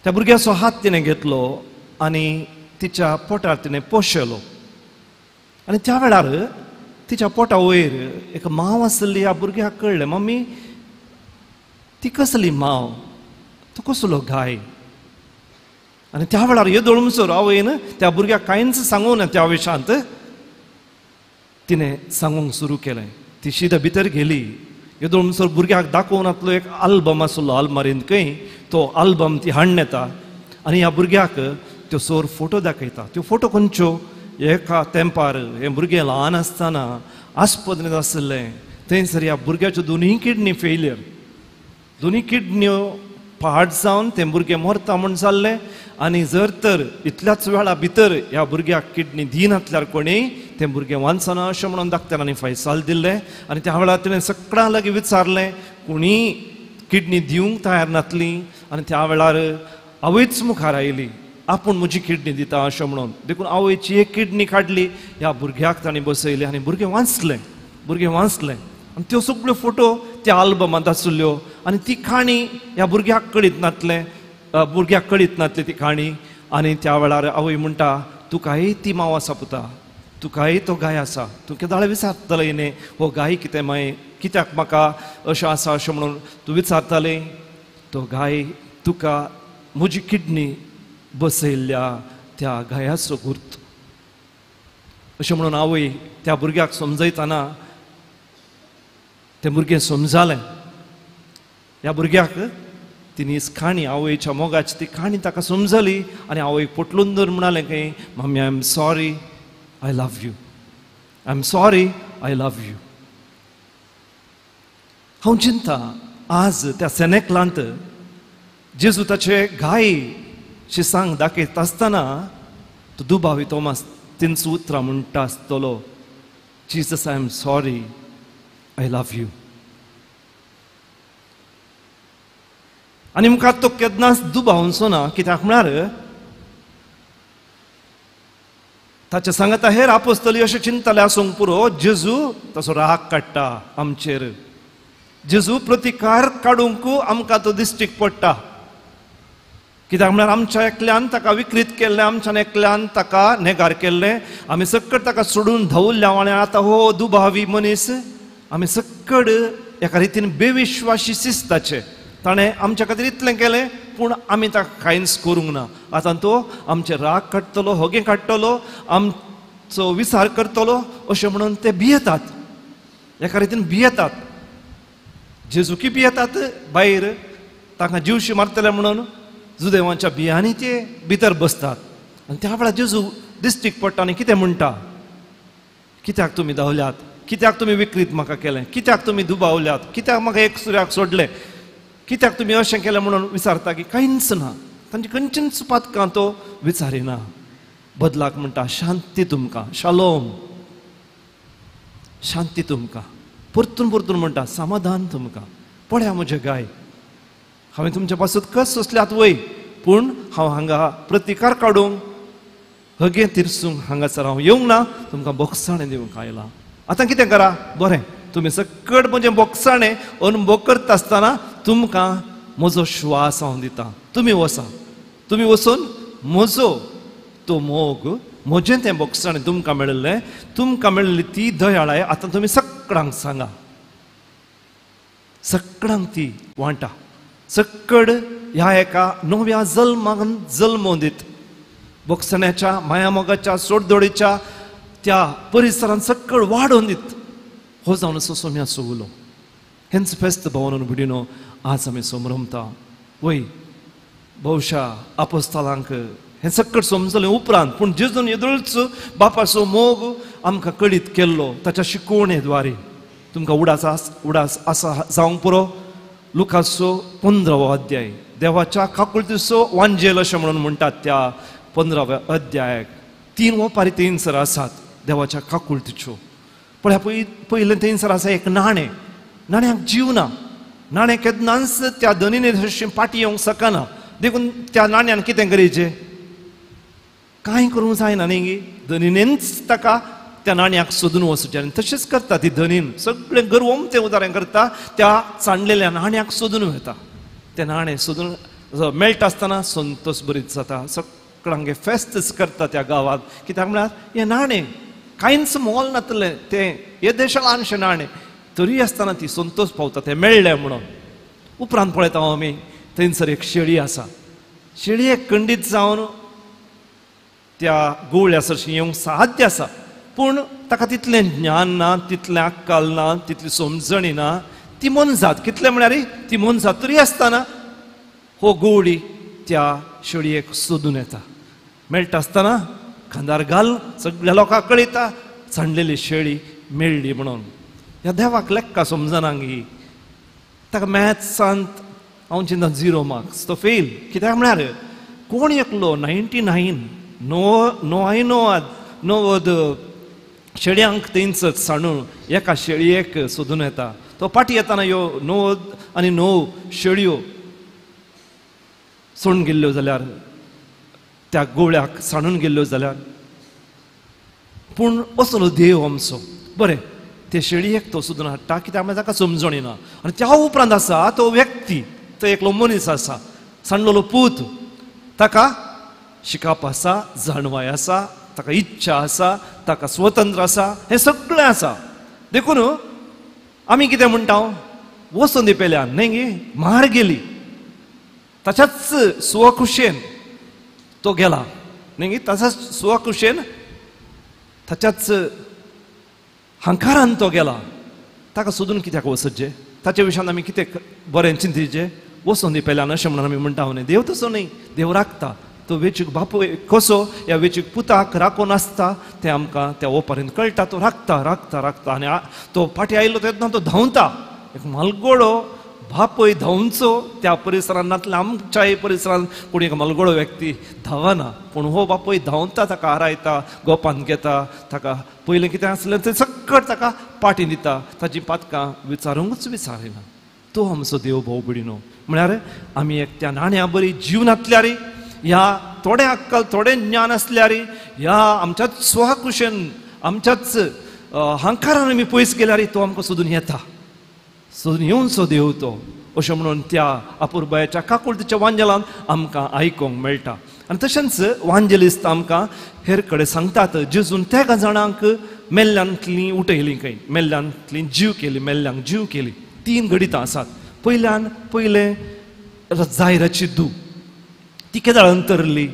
त्या भुरग्याचो हात तिणें घेतलो आनी तिच्या पोटार तिणें पोशेलो. आनी त्या वेळार तिच्या पोटा वयर एक मांव आसली. ह्या भुरग्याक कळ्ळें, मम्मी ती कसली मांव, तो कसलो गाय. आनी त्या वेळार येदोळ म्हणसर आवयन त्या भुरग्याक कांयच सांगूं ना त्या विशांत तिणें सांगूंक सुरू केलें. ती शिदा भितर गेली, येदोळ म्हणसर भुरग्याक दाखोवन आतलो एक आल्बम आसलो आलमारींत खंय, तो आल्बम ती हाडून येता आनी ह्या भुरग्याक त्यो सोर फोटो दाखयता. त्यो फोटो खंयच्यो, एका तेंपार हें भुरगें ल्हान आसतना आस्पत्रेंत आसलें, थंयसर ह्या भुरग्याच्यो दोनूय किडनी फेलियर, दोनूय किडन्यो पाड जावन तें भुरगें मरता म्हूण जाल्लें. आनी जर तर इतल्याच वेळा भितर ह्या भुरग्याक किडनी दिनातल्यार कोणी तें भुरगें वांचना अशें म्हणून डाक्टरांनी फैसाल दिल्लें. आनी त्या वेळार तिणें सगळ्यां लागीं विचारलें, कोणी किडनी दिवंक तयार नातली. आनी त्या वेळार आवयच मुखार आयली, आपूण म्हजी किडनी दिता अशें म्हणून. देखून आवयची एक किडनी काडली, ह्या भुरग्याक तांणी बसयली आनी भुरगें वांचलें, भुरगें वांचलें. आनी त्यो सगळ्यो फोटो त्या आल्बमांत आसल्यो आनी ती काणी ह्या भुरग्याक कळीत नातलें, भुरग्याक कळीत नातली ती काणी. आनी त्या वेळार आवय म्हणटा, तुकाय ती मांव आसा पुता, तुकाय तो गाय आसा, तूं केदाळे विचारतलें न्ही हो गाय कितें मागीर कित्याक म्हाका अशें आसा अशें म्हणून तूं विचारतालें, तो गाय तुका म्हजी किडनी बसयल्ल्या त्या गायाचो गुर्त अशें म्हणून आवय त्या भुरग्याक समजयतना तें भुरगें समजालें. ह्या भुरग्याक तिणी काणी आवयच्या मोगाची ती काणी ताका समजली आनी आवयक पोटलून धरून म्हणालें खंय, mummy I am sorry, I love you, I am sorry, I love you. हांव चिंता आज त्या सेनेकलांत जेजू ताचे गाय शिसांग दाखयता आसतना तो दुबावी तोमास तीनच उतरां म्हणटा आसतलो, Jesus I am sorry, I love you. आनी मुखार तो केन्नाच दुबावचो ना. कित्याक म्हळ्यार ताच्या सांगाता हेर आपोस्तली अशें चिंतले आसूंक पुरो, जेजू तसो राग काडटा आमचेर, जेजू प्रतिकार काडूंक आमकां तो दिश्टीक पडटा. कित्याक म्हळ्यार आमच्या एकल्यान ताका विकृत केल्लें, आमच्यान एकल्यान ताका नेगार केल्लें, आमी सक्कड ताका सोडून धांवल्ल्या आनी आतां हो दुबावी मनीस आमी सक्कड एका रितीन बेविश्वासी शिस्ताचे. ताणें आमच्या खातीर इतलें केलें पूण आमी ताका कांयच करूंक ना. आतां तो आमचे राग काडटलो, होगे काडटलो, आमचो विचार करतलो अशें म्हणून ते भियेतात, एका रितीन भियेतात. जेजुकी भियेतात भायर तांकां जिवशी मारतले म्हणून जुदेवांच्या बियांनी ते भितर बसतात. आनी त्या वेळार जेजू दिश्टीक पडटा आनी कितें म्हणटा, कित्याक तुमी धांवल्यात, कित्याक तुमी विकृत म्हाका केलें, कित्याक तुमी दुबावल्यात, कित्याक म्हाका एक सुऱ्याक सोडलें, कित्याक तुमी अशें केलें म्हणून विचारता की कांयच ना, तांची खंयचीच पातकां तो विचारिना. बदलाक म्हणटा शांती तुमकां, शालोम, शांती तुमकां. परतून परतून म्हणटा समाधान तुमकां. पळया म्हजे गाय, हांवें तुमच्या पासून कस सोंसल्यात वय, पूण हांव हांगा प्रतिकार काडूंक हगें तिरसूंक हांगासर हांव येवंक ना, तुमकां बोगसाणें दिवंक आयलां. आतां कितें करा, बरें तुमी सकट म्हजें बोगसाणें अनुभव करता आसतना तुमकां म्हजो श्वास हांव दितां, तुमी वसा, तुमी वचून म्हजो तो मोग, म्हजें तें बोगसाणें तुमकां मेळिल्लें, तुमकां मेळिल्ली ती दयाळाय आतां तुमी सगळ्यांक सांगा, सगळ्यांक ती वांटा. सक्कड ह्या एका नव्या जल्माक जल्मोवन दित बोगसण्याच्या मायामोगाच्या सोडदोडीच्या त्या परिसरान सक्कड वाडोवन दित हो जावन असो सोम्याचो उलो. हेंच फेस्त भोवन भुडिनो आज आमी समरमता. वय बहुशा आपोस्तालांक हें सक्कड समजलें उपरांत, पूण जेजून येदोळच बापाचो मोग आमकां कळीत केल्लो ताच्या शिकवणे द्वारे. तुमकां उडास उडास आसा जावंक पुरो. लुकाचो 15वो अध्याय, देवाच्या काकुळतीचो वांजेल अशें म्हणून म्हणटात त्या 15व्या अध्यायाक 3 ओपारी थंयसर आसात देवाच्या काकुळतीच्यो. पळया पयलें थंयसर आसा एक नाणें, नाण्याक जीव ना, नाणें केन्नाच त्या धनीने तशें पाटी येवंक शकना, देखून त्या नाण्यान कितें करीचें, कांय करूंक जायना न्ही, धनीनेच ताका त्या नाण्याक सोदून वचचें. आनी तशेंच करता ती धनीन, सगळें गर्वम तें उदारण करता, त्या सांडलेल्या नाण्याक सोदून वता. तें नाणें सोदून मेळटा आसतना संतोष बरीच जाता, सगळ्यांगे फेस्तच करता त्या गांवांत. कित्याक म्हळ्यार हें नाणें कांयच मोल नातलें, तें येदेशें ल्हानशें नाणें, तरी आसतना ती संतोष पावता तें मेळ्ळें म्हणून. उपरांत पळयता आमी थंयसर एक शेळी आसा, शेळी एक खंडीत जावन त्या गुवळ्या सरशी येवंक साध्य आसा, पूण ताका तितलें ज्ञान ना, तितलें अक्कल ना, तितली समजणी ना, ती मोनजात कितलें म्हळ्यार ती मोनजात, तरी आसतना हो गवळी त्या शेळयेक सोदून येता. मेळटा आसतना खांदार घाल सगळ्या लोकांक कळयता सांडलेली शेळी मेळ्ळी म्हणून. ह्या देवाक लेक्का समजना गी, ताका मॅथ्सांत हांव चिंता 0 मार्क्स, तो फेल. कित्याक म्हळ्यार कोण एकलो 99 णव्वद शेळयांक थंयसर सांडून एका शेळयेक सोदून येता. तो पाटी येताना ह्यो 99 शेळयो सोडून गेल्ल्यो जाल्यार, त्या गोवळ्याक सांडून गेल्ल्यो जाल्यार, पूण असलो देव आमचो. बरें ते शेळयेक तो सोदून हाडटा कित्याक म्हळ्यार ताका समजणी ना. आनी त्या उपरांत आसा तो व्यक्ती, तो एकलो मनीस आसा, सांडलेलो पूत, ताका शिकप आसा, जाणवाय आसा, ताका इच्छा आसा, ताका स्वतंत्र आसा, हें सगळें आसा. देखून आमी कितें म्हणटा, वचून दी पेल्यान न्ही गे, मार गेली, ताच्याच स्वखुशेन तो गेला न्ही गे, ताच्याच स्वखुशेन, ताच्याच हंकारान तो गेला. ताका सोदून कित्याक वचचें, ताच्या विशयान आमी कितें बरें चिंतीचें, वचून दी पेल्यान अशें म्हणून आमी म्हणटा न्ही. देव तसो न्ही, देव राखता. तो वेचीक बापूय कसो ह्या वेचीक पुताक राखून आसता तें आमकां त्या ओपारीन कळटा. तो राखता राखता राखता आनी तो फाटीं आयलो तेन्ना तो धांवता. एक मालगोडो बापूय धांवचो त्या परिसरांत नातल्या आमच्याय परिसरांत कोण एक मालगोडो व्यक्ती धांवना, पूण हो बापूय धांवता, ताका आरायता, गोपान घेता, ताका पयलें कितें आसलें तें सकट ताका पाटी दिता, ताची पातकां विचारूंकच विचारिना. तो आमचो देव भाव भयणीनो. म्हळ्यार आमी एक त्या नाण्या बरी जिवनांतल्यार ह्या थोडें अक्कल थोडें ज्ञान आसल्यार ह्या आमच्याच स्वकुशन आमच्याच हांकारान आमी पयस गेल्यार तो आमकां सोदून येता, सोदून येवचो देव तो. अशें म्हणून त्या अपुरबायेच्या काकुळतीच्या वांजेलान आमकां आयकूंक मेळटा. आनी तशेंच वांजेलिस्त आमकां हेर कडेन सांगतात जेजून तेगा जाणांक मेल्ल्यांतलीं उठयलीं खंय, मेल्ल्यांतलीं जीव केली, मेल्ल्यांक जीव केली. 3 घडितां आसात. पयल्यान पयलें जायराची धूव, ती केदाळ अंतरली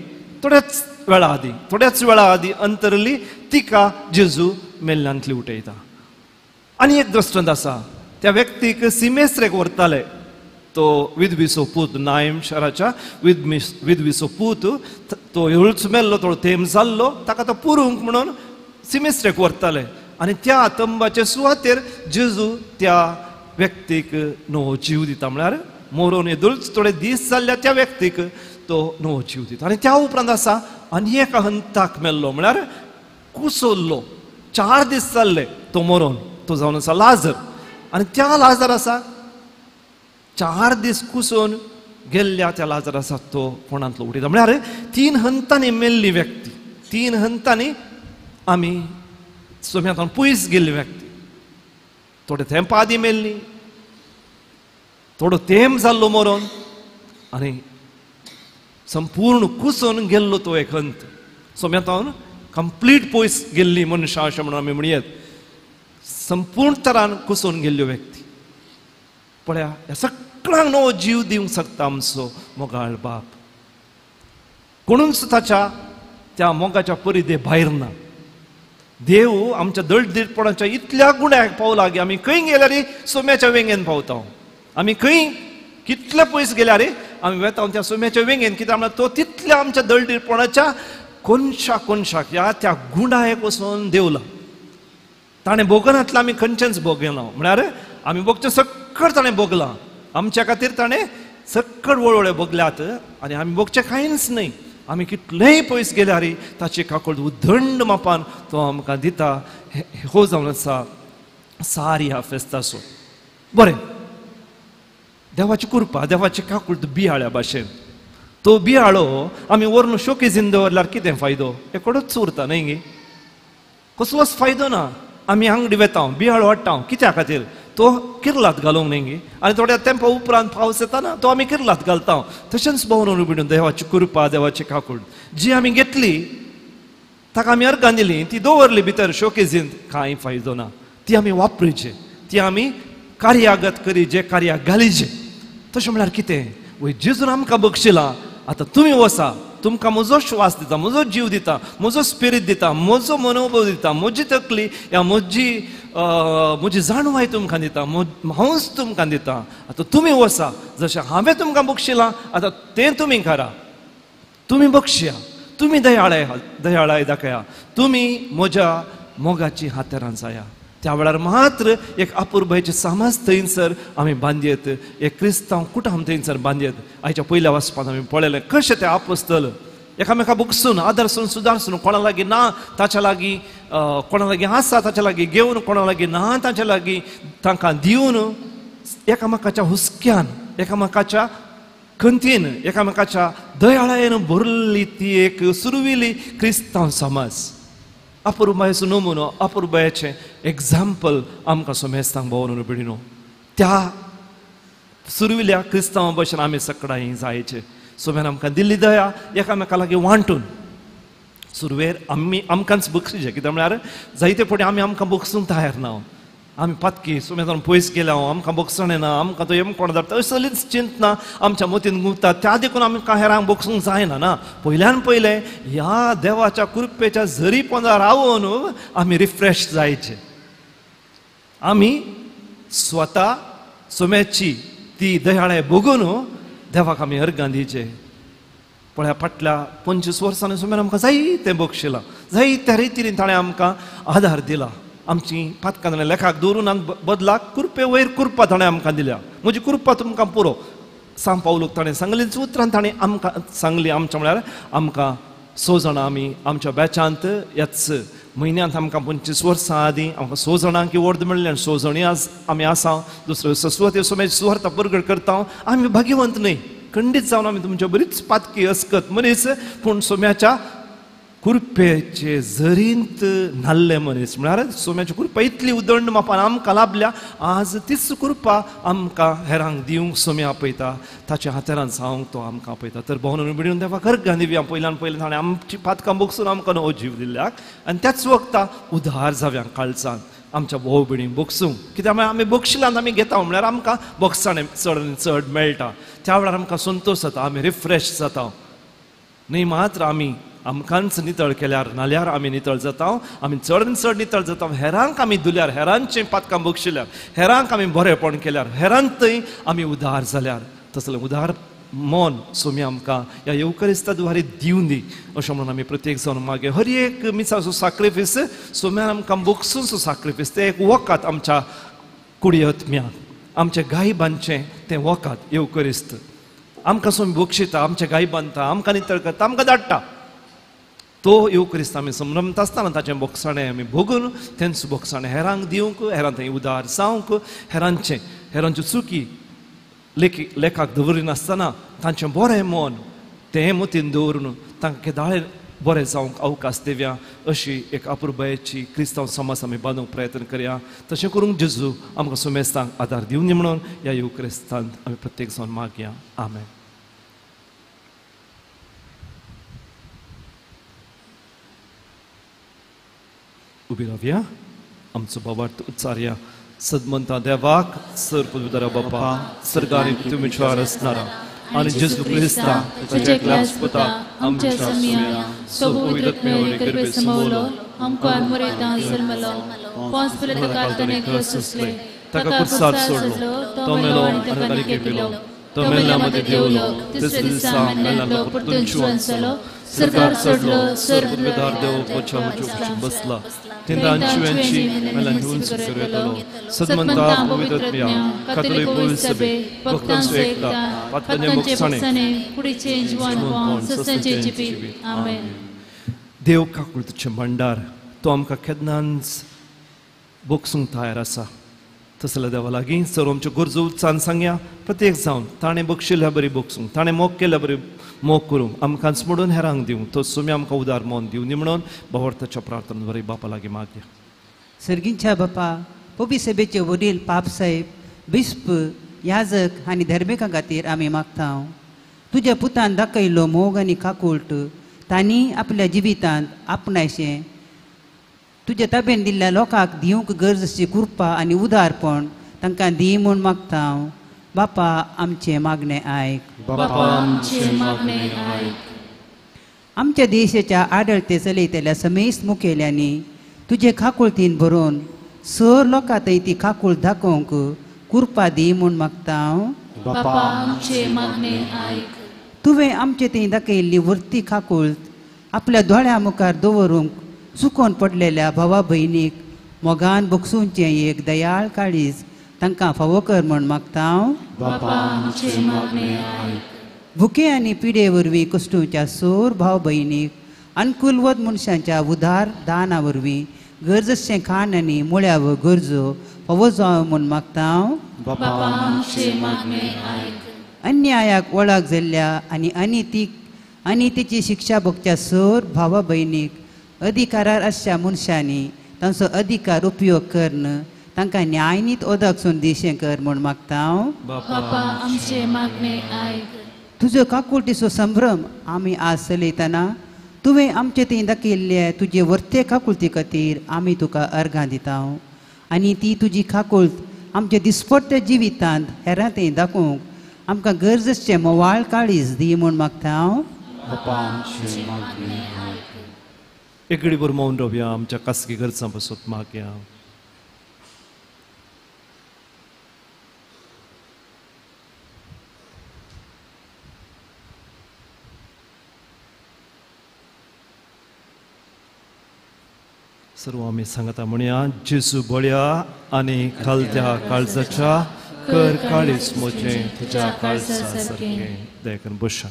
थोड्याच वेळा आदीं, थोड्याच वेळा आदीं अंतरली, तिका जेजू मेल्ल्यांतली उठयता. आनी एक दृश्टांत आसा, त्या व्यक्तीक सिमेस्त्रेक व्हरताले, तो विधवीचो पूत, नायम शहराच्या विधवीचो पूत, तो हळूच मेल्लो, थोडो तेम जाल्लो, ताका तो पुरूंक म्हणून सिमेस्त्रेक व्हरताले. आनी त्या तंबाचे सुवातेर जेजू त्या व्यक्तीक नवो जीव दिता. म्हळ्यार मरोन येदोळच थोडे दीस जाल्ल्या त्या व्यक्तीक तो नवो जीव दिता. आनी त्या उपरांत आसा आनी एका हंताक मेल्लो, म्हळ्यार कुसोल्लो, 4 दीस जाल्ले तो मरोन, तो जावन आसा लाजर. आनी त्या लाजर आसा 4 दीस कुसून गेल्ल्या त्या लाजर आसा तो फोंडांतलो उठयता. म्हळ्यार 3 हंतांनी मेल्ली व्यक्ती, 3 हंतांनी आमी सोम्यांतल्यान पयस गेल्ली व्यक्ती, थोडे तेंपा आदीं मेल्ली, थोडो तेंप जाल्लो मरोन आनी संपूर्ण कुसून गेल्लो तो एक हंत, सोम्यांतल्यान कंप्लीट पयस गेल्ली मनशां अशें म्हणून आमी म्हणयेत, संपूर्ण तरान कुसून गेल्ल्यो व्यक्ती. पळया ह्या सगळ्यांक नवो जीव दिवंक शकता आमचो मोगाळ बाप. कोणूच ताच्या त्या मोगाच्या परिधे भायर ना. देव आमच्या दळदीरपणाच्या इतल्या गुण्याक पावला की आमी खंय गेल्यार सोम्याच्या वेंगेन पावता. आमी खंय कितले पयस गेल्यार आमी वेता त्या सोम्याच्या वेंगेन, कित्याक म्हळ्यार तो तितल्या आमच्या दळदीरपणाच्या कोनशा कोनशाक ह्या त्या गुणायक वचून देवला. ताणें भोगनातलें आमी खंयचेंच भोगना, म्हळ्यार आमी भोगचें सक्कड ताणें भोगलां, आमच्या खातीर ताणें सक्कड वळवळे भोगल्यात आनी आमी भोगचें कांयच न्हय. आमी कितलेंय पयस गेल्यार ताची काकूळट उदंड मापान तो आमकां दिता. हो जावन आसा सारी ह्या फेस्ताचो. बरें, देवाची कृपा, देवाची काकूळट बियाळ्या भाशेन, तो बियाळो आमी व्हरून शोकेजीन दवरल्यार कितें फायदो? एकोडोच उरता न्हय गे, कसलोच फायदो ना. आमी आंगडी वेता बियाळो हाडटा कित्या खातीर? तो किर्लात घालूंक न्हय गे. आनी थोड्या तेंपा उपरांत पावस येता ना तो आमी किर्लात घालता. तशेंच भोंवन उबीन देवाची कृपा, देवाची काकूळ जी आमी घेतली, ताका आमी अर्गां दिली, ती दवरली भितर शोकेजींत, कांय फायदो ना. ती आमी वापरीचे, ती आमी कार्यागत करीचे, कार्याक घालीचे. तशें म्हळ्यार कितें? वय जेजून आमकां बक्षिला, आतां तुमी वसा, तुमकां म्हजो श्वास दिता, म्हजो जीव दिता, म्हजो स्पिरीट दिता, म्हजो मनोबळ दिता, म्हजी तकली या म्हजी म्हजी जाणवाय तुमकां दिता, हांवूच तुमकां दिता. आतां तुमी वसा, जशें हांवें तुमकां बक्षिलां आतां तें तुमी करा, तुमी बक्षया, तुमी दयाळाय दयाळाय दाखया, तुमी म्हज्या मोगाची हातेरां जाया. त्या वेळार मात्र एक अपुरबायेचे समाज थंयसर आमी बांदयेत, एक क्रिस्तांव कुटुंब थंयसर बांदयेत. आयच्या पयल्या वाचपांत आमी पळयलें कशें तें आपोस्तल एकामेका बगसून आदर्सून सुदारसून, कोणा लागीं ना ताच्या लागीं, कोणा लागीं आसा ताच्या लागीं घेवन, कोणा लागीं ना ताच्या लागीं तांकां दिवन, एकामेकाच्या हुस्क्यान, एकामेकाच्या खंतीन, एकामेकाच्या दयाळायेन भरली ती एक सुरविली क्रिस्तांव समाज. अपुरबायेचो नमुनो, अपुरबायेचें एग्जाम्पल आमकां सोमेस्तांक भोंवन पिडिनो. त्या सुरविल्या क्रिस्तांवा भशेन आमी सगळ्यांनी जायचे. सोम्यान आमकां दिल्ली दया एकामेका लागीं वांटून सुरवेर आमी आमकांच बक्षीचे, कित्याक म्हळ्यार जायते फावटी आमी आमकां बक्षूंक तयार ना. आमी पातकी सुमेजान पयस गेल्या, आमकां बक्षणें ना, आमकां तो येम कोण धाडटा असलीच चिंतना आमच्या मतीन गुंतता. त्या देखून आमकां हेरांक बक्षूंक जायना ना. पयल्यान पयलें ह्या देवाच्या कृपेच्या झरी पोंदा रावून आमी रिफ्रेश जायचे. आमी स्वता सोम्याची ती दयाळाय भोगून देवाक आमी अर्गां दिवचे. पळया फाटल्या 25 वर्सांनी सोम्यान आमकां जायतें बक्षिलां, जायत्या रितीन ताणें आमकां आदार दिला. आमची पातकां ताणें लेखाक दवरून आनी बदलाक कृपे वयर कृपा ताणें आमकां दिल्या. म्हजी कृपा तुमकां पुरो सांग पावलूक ताणें सांगलीच उतरां ताणें आमकां सांगली. आमच्या म्हळ्यार आमकां 6 जाणां आमी आमच्या बॅचांत ह्याच म्हयन्यांत आमकां 25 वर्सां आदीं आमकां 6 जाणांक वर्द मेळ्ळें आनी 6 जाणी आज आमी आसा. दुसऱ्यो सुवातेर सोम्याची सुवार्ता परगट करता. आमी भाग्यवंत न्हय, खंडीत जावन आमी तुमच्या बरीच पातकी अस्कत मनीस, पूण सोम्याच्या कुरपेचे जरींत न्हाल्ले मनीस. म्हळ्यार सोम्याची कुरपा इतली उदंड मापान आमकां लाभल्या, आज तीच कुरपा आमकां हेरांक दिवंक सोम्या आपयता, ताच्या हातेरान जावंक तो आमकां आपयता. तर भोवन बिडून देवा अर्गां दिवया. पयल्यान पयलें ताणें आमची पातकां बगसून आमकां नवो जीव दिल्ल्याक आनी त्याच वखता उदार जावया काळजान आमच्या भोव बिणींक बगसूंक. कित्याक आमी बक्षिलांत आमी घेता म्हळ्यार आमकां बगसाणें चड आनी चड मेळटा, त्या वेळार आमकां संतोश जाता, आमी रिफ्रेश जाता. न्हय मात्र आमी आमकांच नितळ केल्यार नाल्यार आमी नितळ जाता, आमी चड आनी चड नितळ जाता. हेरांक आमी धुल्यार, हेरांचें पातकां बक्षिल्यार, हेरांक आमी बरेपण केल्यार, हेरांतय आमी उदार जाल्यार, तसलें उदार मन सोमी आमकां ह्या येवकरिस्ता द्वारे दिवन दी अशें म्हणून आमी प्रत्येक जावन मागीर हर एक मिसाचो साक्रिफीस सोम्यान आमकां बगसूनचो साक्रिफीस, तें एक वखद आमच्या कुडयत्म्याक, आमच्या गाय बांदचें तें वखद येवकरिस्त आमकां सोमी बक्षिता, आमच्या गाय बांदता, आमकां नितळ करता, आमकां धाडटा. तो येवक्रिस्त आमी संभ्रमता आसतना ताचें बोगसाणें आमी भोगून तेंच बोगसाणें हेरांक दिवंक, हेरांक थंय उदार जावंक, हेरांचें हेरांच्यो चुकी लेखी लेखाक दवरिनासतना तांचें बरें मन तें मतीन दवरून तांकां केदाळें बरें जावंक अवकाश दिवया अशी एक अपुरबायेची क्रिस्तांव समाज आमी बांदूंक प्रयत्न करया. तशें करूंक जेजू आमकां सुमेस्तांक आदार दिवनी म्हणून ह्या येवक्रिस्तांत आमी प्रत्येक जावन मागया. आमेन. उबी रावया, आमचो बाबार्थ उच्चारया. सदमंता देवाक सर पदवीधरा बापा सरकारी तुमच्या आसणारा आनी जेजू क्रिस्ता ताच्या एकल्याच पुता आमच्या सोम्या सो पवित्र गर्भे समवलो आमकां आदमरेतां जल्मलो पोंस पिलात ताणें क्रूस सोंसलें ताका कुर्सार सोडलो तो मेलो आनी ताका केलो तो मेल्ल्या मदें देंवलो तिसऱ्या दिसा मेल्ल्यांतलो परतून जिवन जालो सरकार सोडलो सर पदवीधर देव पोच्या बसला तिंदांची मेल्ल्यान उंच येतलो सदमंता पवित्रत्म्या कातोलीक पवित्र सभे भक्तांचो एकता पातकांचे मोगसाणे कुडीचें जिवनपण सस्याचें जिवीत. आमेन. देव काकुळतीचें भांडार तो आमकां केन्नाच बगसूंक तयार आसा. तसल्या देवा लागीं सर आमच्यो गरजो उत्सान सांगया. प्रत्येक जावन ताणें बक्षिल्ल्या बरी बगसूंक, ताणें मोग केल्ल्या बरी मोग करूंक, आमकांच म्हणून हेरांक दिवंक तो सुमी आमकां उदार मन दिवनी म्हणून भावार्थाच्या प्रार्थना बरी बापा लागीं मागया. सर्गींच्या बापा, पवी सभेचे वडील पापसाहेब, बिस्प, याजक आनी धर्मिकां खातीर आमी मागता. तुज्या पुतान दाखयल्लो मोग आनी काकुळट तांणी आपल्या जिवितांत आपणायशें तुज्या ताबेन दिल्ल्या लोकांक दिवंक गरज आसची कृपा आनी उदारपण तांकां दी म्हूण मागता. बापा आमचें मागणें आयक. बापा आमचें मागणें आयक. आमच्या देशाच्या आडळते चलयतल्या समेस्त मुखेल्यांनी तुजे काकुळतीन भरून सर लोकां थंय ती काकूळ दाखोवंक कृपा दी म्हूण मागता. बापा आमचें मागणें आयक. तुवें आमचे थंय दाखयल्ली व्हरती काकूळ आपल्या दोळ्या मुखार दवरूंक चुकोन पडलेल्या भावा भयणीक मोगान बगसुंचें एक दयाळ काळीज तांकां फावो कर म्हूण मागता. बापा आमचें मागणें आयक. भुके आनी पिडे वरवीं कश्टुच्या सोर भाव भयणीक अनुकुलवत मनशांच्या उदार दाना वरवीं गरजेचें खाण आनी मुळ्याव गरजो फावो जावं म्हूण मागता. बापा आमचें मागणें आयक. अन्यायाक वळख जाल्ल्या आनी अनितीची शिक्षा भोगच्या सोर भावा भयणीक अधिकारार आसच्या मनशांनी तांचो अधिकार उपयोग करून तांकां न्यायनीत ओदक सून दिशें कर म्हूण मागता. बापा आमचें मागणें आयक. तुजो काकुळटीचो संभ्रम आमी आज चलयतना तुवें आमचे थंय दाखयल्ले तुजे वर्ते काकुळटी खातीर आमी तुका अर्गां दिता आनी ती तुजी काकुळट आमच्या दिसपट्ट्या जिवितांत हेरां थंय दाखोवंक आमकां गरज आसचें मोवाळ काळीज दी म्हूण मागता. बापा आमचें मागणें आयक. एक घडीभर मौन रावया, आमच्या खासगी गरजां पासत मागया. सर्व आमी सांगता म्हणया, जेजू बळ्या आनी खालत्या काळजाच्या कर काळीज म्हजें तुज्या काळजा सारकें. दया करून बशा.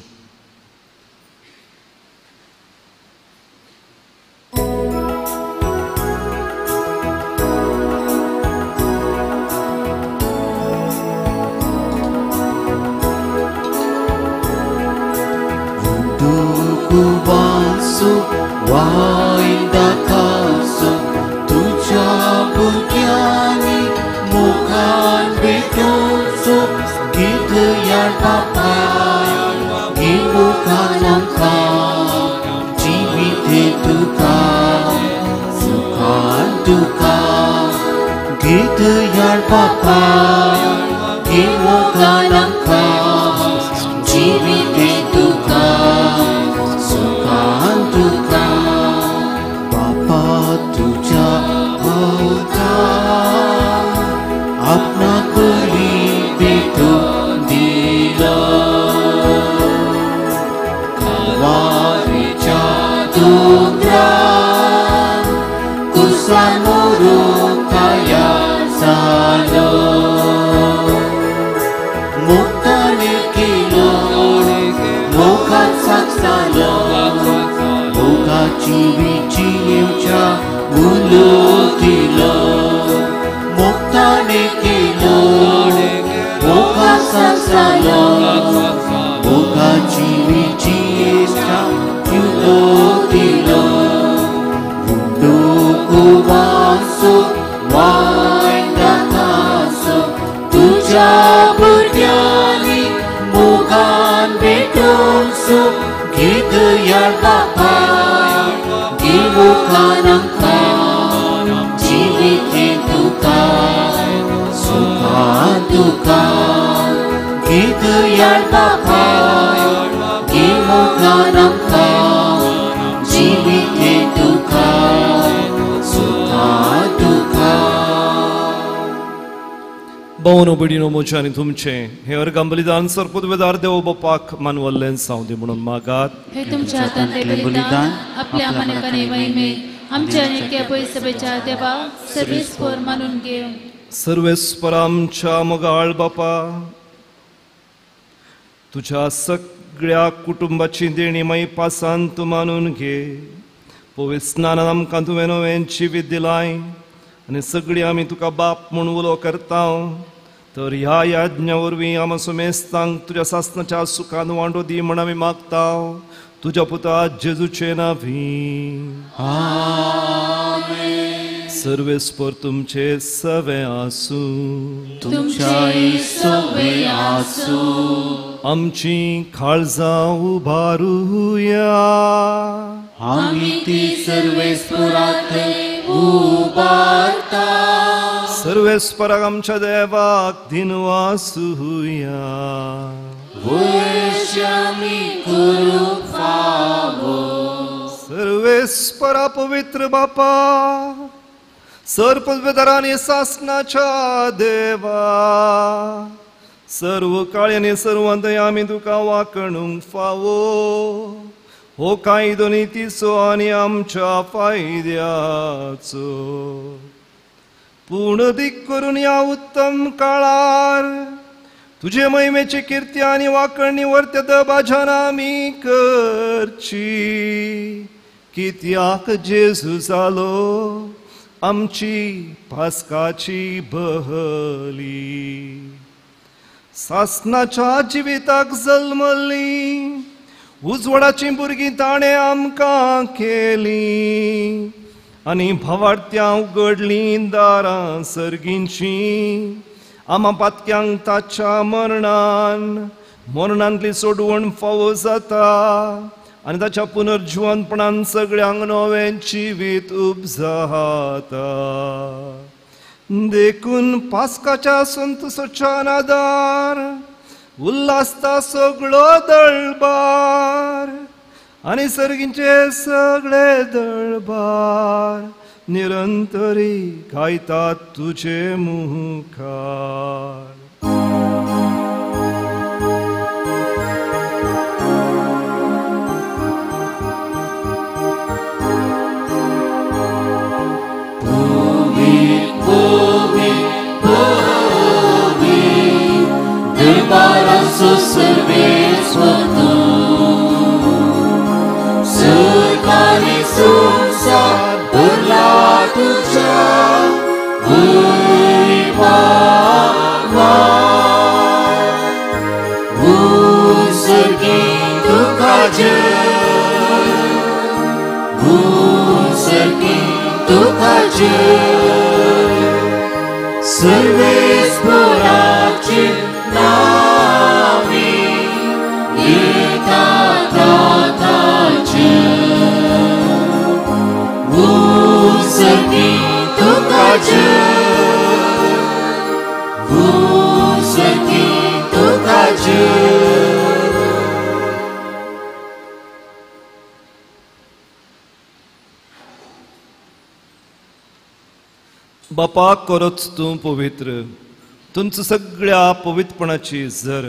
भेटून सुख गीत यार बापा गिमुखान आमकां जिवीत तुका सुखान तुका गीत यार बापा गिमुखान आमकां जिवीत तुका सुखान तुका बापा तुझ्या भोवता आपणा बरी भेटून दिलो कालवारीच्या दोंगरार कुसां मोरूंक तयार जालो मुक्ताने केलो मोगान साक्षालो मोगाची विची येवच्या उलो दिलो मुक्ताने केलो मोगान साक्षालो मोगाची विची येवच्या उलो दिलो उंडो वायन दाखासो तुझ्या भुरग्यांनी मोगान भेटून सुख गीत यार बापा गिमुखान आमकां जिवीत तुका सुखान तुका गीत यार बापा गिमुखान आमकां जिवीत तुका सुखान तुका. भोवन भयणीनो म्हजें आनी तुमचें हें अर्गां बलिदान सर्वपदवेदार देव बापाक मानवल्लें जावं दी म्हणून मागात. हे तुमच्या हातांतलें बलिदान आपल्या मनाकाने महिमे आमच्या नित्य पयसभेच्या देवा सर्वेस्पर मानून घेव. सर्वेस्पर आमच्या मोगाळ बापा, तुझ्या सगळ्या कुटुंबाची देणी माई पासान तूं मानून घे. पवित्र स्नानान आमकां तुवें नवें जिवीत दिलाय आनी सगळीं आमी तुका बाप म्हूण उलो करता. तर ह्या याज्ञा वरवीं आमा सुमेस्तांक तुज्या सासणाच्या सुखान वांटो दी म्हूण आमी मागता तुज्या पुता जेजूचे नांवी. आमेन. सर्वेस्पर तुमचे सवे आसूं. तुमच्याय सवे आसूं. आमची काळजां उबारुया. आमी ती सर्वेस्पराक उबारता. सर्वेस्पराक आमच्या देवाक दिनवासुया. वयश आमी करूंक फावो. सर्वेस्परा पवित्र बापा, सर्वपदवेदारांनी सासणाच्या देवा, सर्व काळ्यानी सर्वांतय आमी तुका वाकणूंक फावो. हो कायदो नितीचो आनी आमच्या फायद्याचो. पूण दीक करून ह्या उत्तम काळार तुजे महिमेची किर्ती आनी वाकणी वर्त्या दबाज्यान आमी करची. कित्याक जेजू जालो आमची पास्काची बहली. सासणाच्या जिविताक जल्मल्ली उजवाडाचीं भुरगीं ताणें आमकां केलीं आनी भावार्त्यां उगडलीं दारां सर्गींचीं. आमा पातक्यांक ताच्या मरणान मरणांतली सोडवण फावो जाता आनी ताच्या पुनर्जिवनपणान सगळ्यांक नवें जिवीत उपजाता. देखून पास्काच्या संतोषाच्या आदार उल्हासता सगळो दळबार आनी सर्गींचे सगळे दळबार निरंतरी गायतात तुजे मुखार. दरबाराचो सर्वेस्पर तूं, सरकारी संवसार भरला तुज्या वैभवान. उत्सर्गी तुका जय, उत्सर्गी तुका जय, सर्वेस्परा भूसकी तुका जय. बापा करच तूं पवित्र, तुमचं सगळ्या पवित्रपणाची जर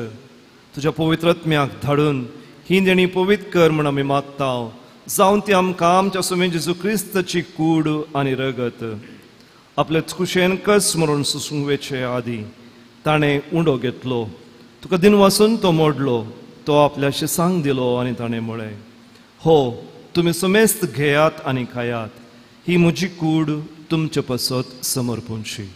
तुज्या पवित्रत्म्याक धाडून ही देणी पवित्र कर म्हण आमी मागता, जावन ती आमकां आमच्या सुमे जेजू क्रिस्ताची कूड आनी रगत आपले कुशेन कस मरून सुसूंक वेचे आदी ताणें उंडो घेतलो, तुका दिन वासून तो मोडलो, तो आपल्या शिसांक दिलो आनी ताणें म्हळें, हो तुमी सुमेस्त घेयात आनी खायात, ही म्हजी कूड तुमचे पासत समर्पूनशी.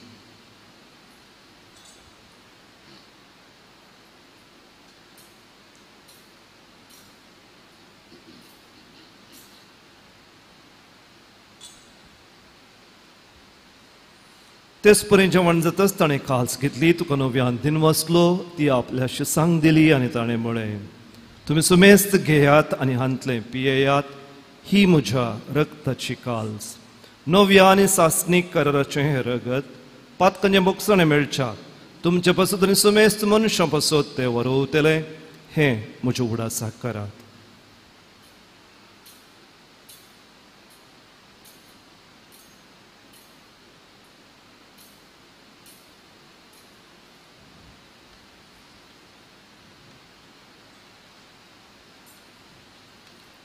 तेच परी जेवण जातच ताणें काल्स घेतली, तुका नव्यान दिन वाचलो, ती आपल्या शिसांक दिली आनी ताणें म्हळें, तुमी सुमेस्त घेयात आनी हांतलें पियेयात, ही म्हज्या रक्ताची काल्स, नव्या आनी सासणीक कराराचें हें रगत पातकांचें भोगसणें मेळच्या तुमचे पासत आनी सुमेस्त मनशां पासत तें वरोवतलें, हें म्हज्या उडासाक करात.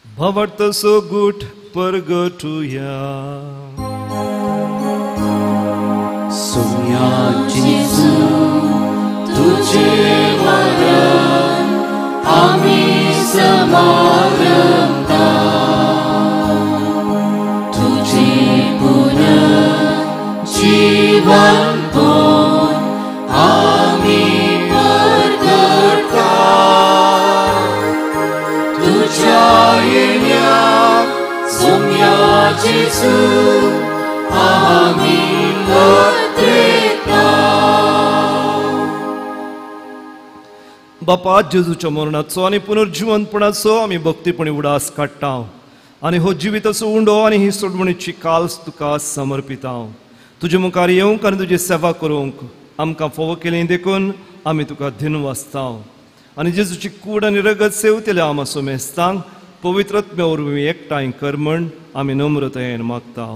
भावार्थाचो गूट परगटुया. सोम्या जेजू तुझे मरण आमी समारंभता, तुझे पुनर्जीवन आमी परगटता, तुझ्या येण्याक सोम्या जेजू आमी पत्रेता. बापा जेजूच्या मरणाचो आनी पुनर्जिवंतपणाचो आमी भक्तीपणी उडास काडटा आनी हो जिविताचो उंडो आनी ही सोडवणीची काल्स तुका समर्पिता. तुजे मुखार येवंक आनी तुजी सेवा करूंक आमकां फावो केली देखून आमी तुका धिन वाचता आनी जेजूची कूड आनी रगत सेवतल्या आमा सोमेस्तांक पवित्रत्म्या वरवीं एकठांय कर म्हण आमी नम्रतायेन मागता.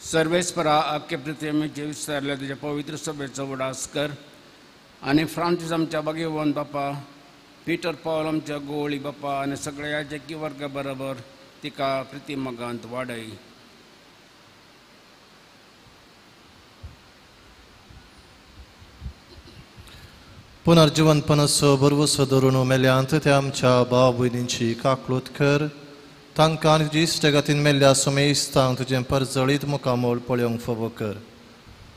सर्वेस्परा आख्खे पृथ्वी में जिवीत सारल्या तुज्या पवित्र सभेचो उडास कर आनी फ्रांसीस आमच्या बागेवन बापा, पीटर पावल आमच्या गोवळी बापा आनी सगळ्या जकी वर्गा बरोबर तिका प्रिती मगांत वाडय. पुनर्जिवनपणाचो भरवसो धरून मेल्यांत त्या आमच्या भाव भयणींची काकलूत कर, तांकां आनी तुजी इश्टगातीन मेल्ल्या सोमेस्तांक तुजें परजळीत मुखामोल पळोवंक फावो कर.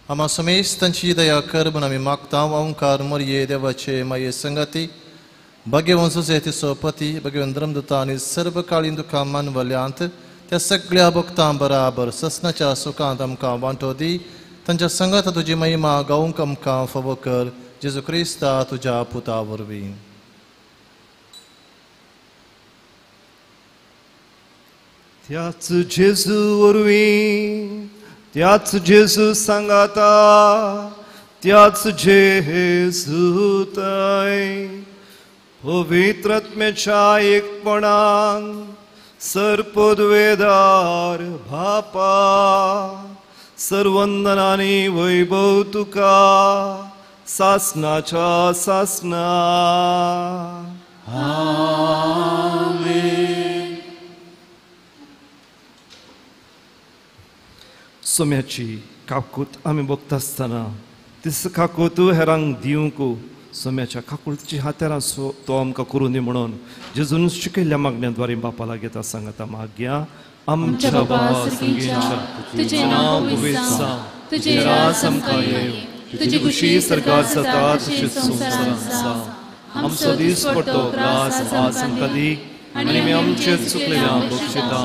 आमा सोमेस्तांची दया कर म्हूण आमी मागता. ओंकार मोरये देवाचे माये संगाती भाग्यवंत सुजे तिचो पती भाग्यवंत धर्मदूता आनी सर्वकाळीन दुखां मानवल्यांत त्या सगळ्या भक्तां बराबर ससनाच्या सुखांत आमकां वांटो दी. तांच्या संगात तुजी महिमा गावंक आमकां फावो कर, जेजू क्रिस्ता तुज्या पुता वरवीं. त्याच जेजू वरवीं, त्याच जेजू सांगाता, त्याच जेजू तय पवित्रत्म्याच्या एकपणान सर्पद्वेदार भापा सर्वंदनानी वैभव तुका सासनाच्या सासना. आमेन. सोम्याची काकूत आमी बघता आसतना तीस काकूत हेरांक दिवंक सोम्याच्या काकुळची हातेरां तो आमकां करूं दी म्हणून जेजून शिकयल्ल्या मागण्या द्वारे बापा लागीं सांगता मागया. आमच्या बाबा संगीच्या तुजें नांव पवित्र जावं, तुजें राज आमकां येवं, तुजी खुशी स्वर्गात जाता तशीच संवसारांत जावं. आमचो दीस पडटो ग्रास आज आमकां दी आनी आमी आमचे चुकलेल्या बक्षिता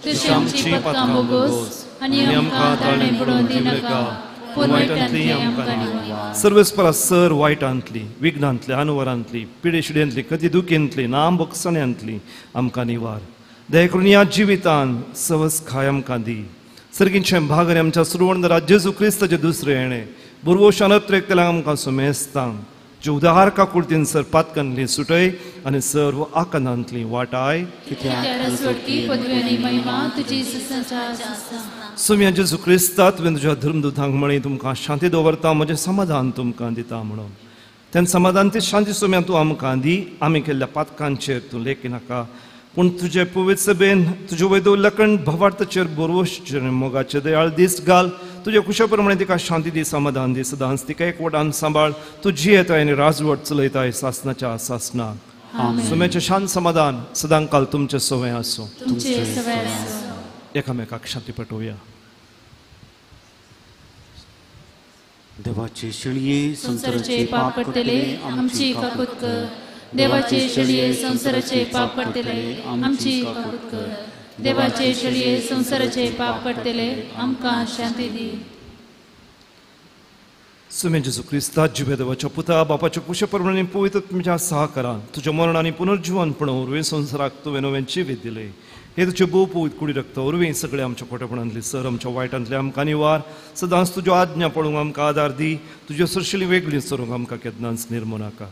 तशी आमची पातकां भोगोस आनी आमकां ताळें पडोवन दिवनाका, पूण वायटांतली आमकां निवार. सर्वेस्परा सर वायटांतली, विघ्नांतली, अनवरांतली, पिडेशिड्यांतली, कदी दुखींतली, नाम भोगसण्यांतली आमकां निवार. दया करून ह्या जिवितान सवस खाय आमकां दी. सर्गींचें भागरे आमच्या सुरवणदारा जेजू क्रिस्ताचें दुसरें येणें बुरवोशान अत्रेकतल्यांक आमकां सुमेस्तांक ज्यो उदार काकुळतीन सर पातकांतली सुटय आनी सर्व आकांतांतली वाटाय. सुम्या जेजू क्रिस्ता तुवें तुज्या धर्मदुतांक म्हळें तुमकां शांती दवरता म्हजें समाधान तुमकां दिता म्हणून तेन्ना समाधान ती शांती सुम्या तूं आमकां दी. आमी केल्ल्या पातकांचेर तूं लेखी नाका पूण तुजे पवित्र सभेन तुजे वयदो लकण भावार्थाचेर बोरवोशचेर मोगाचे दयाळ दीस घाल. तुजे कुशा प्रमाणे तिका शांती दी समाधान दी सदांच तिका एकवटान सांबाळ. तूं जियेताय आनी राजवट चलयताय सासनाच्या सासनाक. सुम्याचें शांत समाधान सदां काल तुमचें सवंय आसूं. एकामेकाक शांती पटोवया. देवाचे शेळये संवसाराचे पाप पडटले आमची काकूत कर. देवाचे शेळये संवसाराचे पाप पडटले आमची काकूत कर. देवाचे शेळये संवसाराचे पाप पडटले आमकां शांती दी. सुमे जेजू क्रिस्ता जिवे देवाच्या पुता बापाच्या कुशे प्रमाणे पवित्र तुमच्या सहकारान तुज्या मरण आनी पुनर्जिवनपण वरवीं संवसाराक तुवें नवें जिवीत दिलें. हे तुजे भोव पवित्र कुडी रक्त वरवीं सगळे आमच्या खोटेपणांतली सर आमच्या वायटांतले आमकां निवार. सदांच तुज्यो आज्ञा पळोवंक आमकां आदार दी. तुज्यो सरशिली वेगळी सरूंक आमकां केन्नाच निर्मू नाका.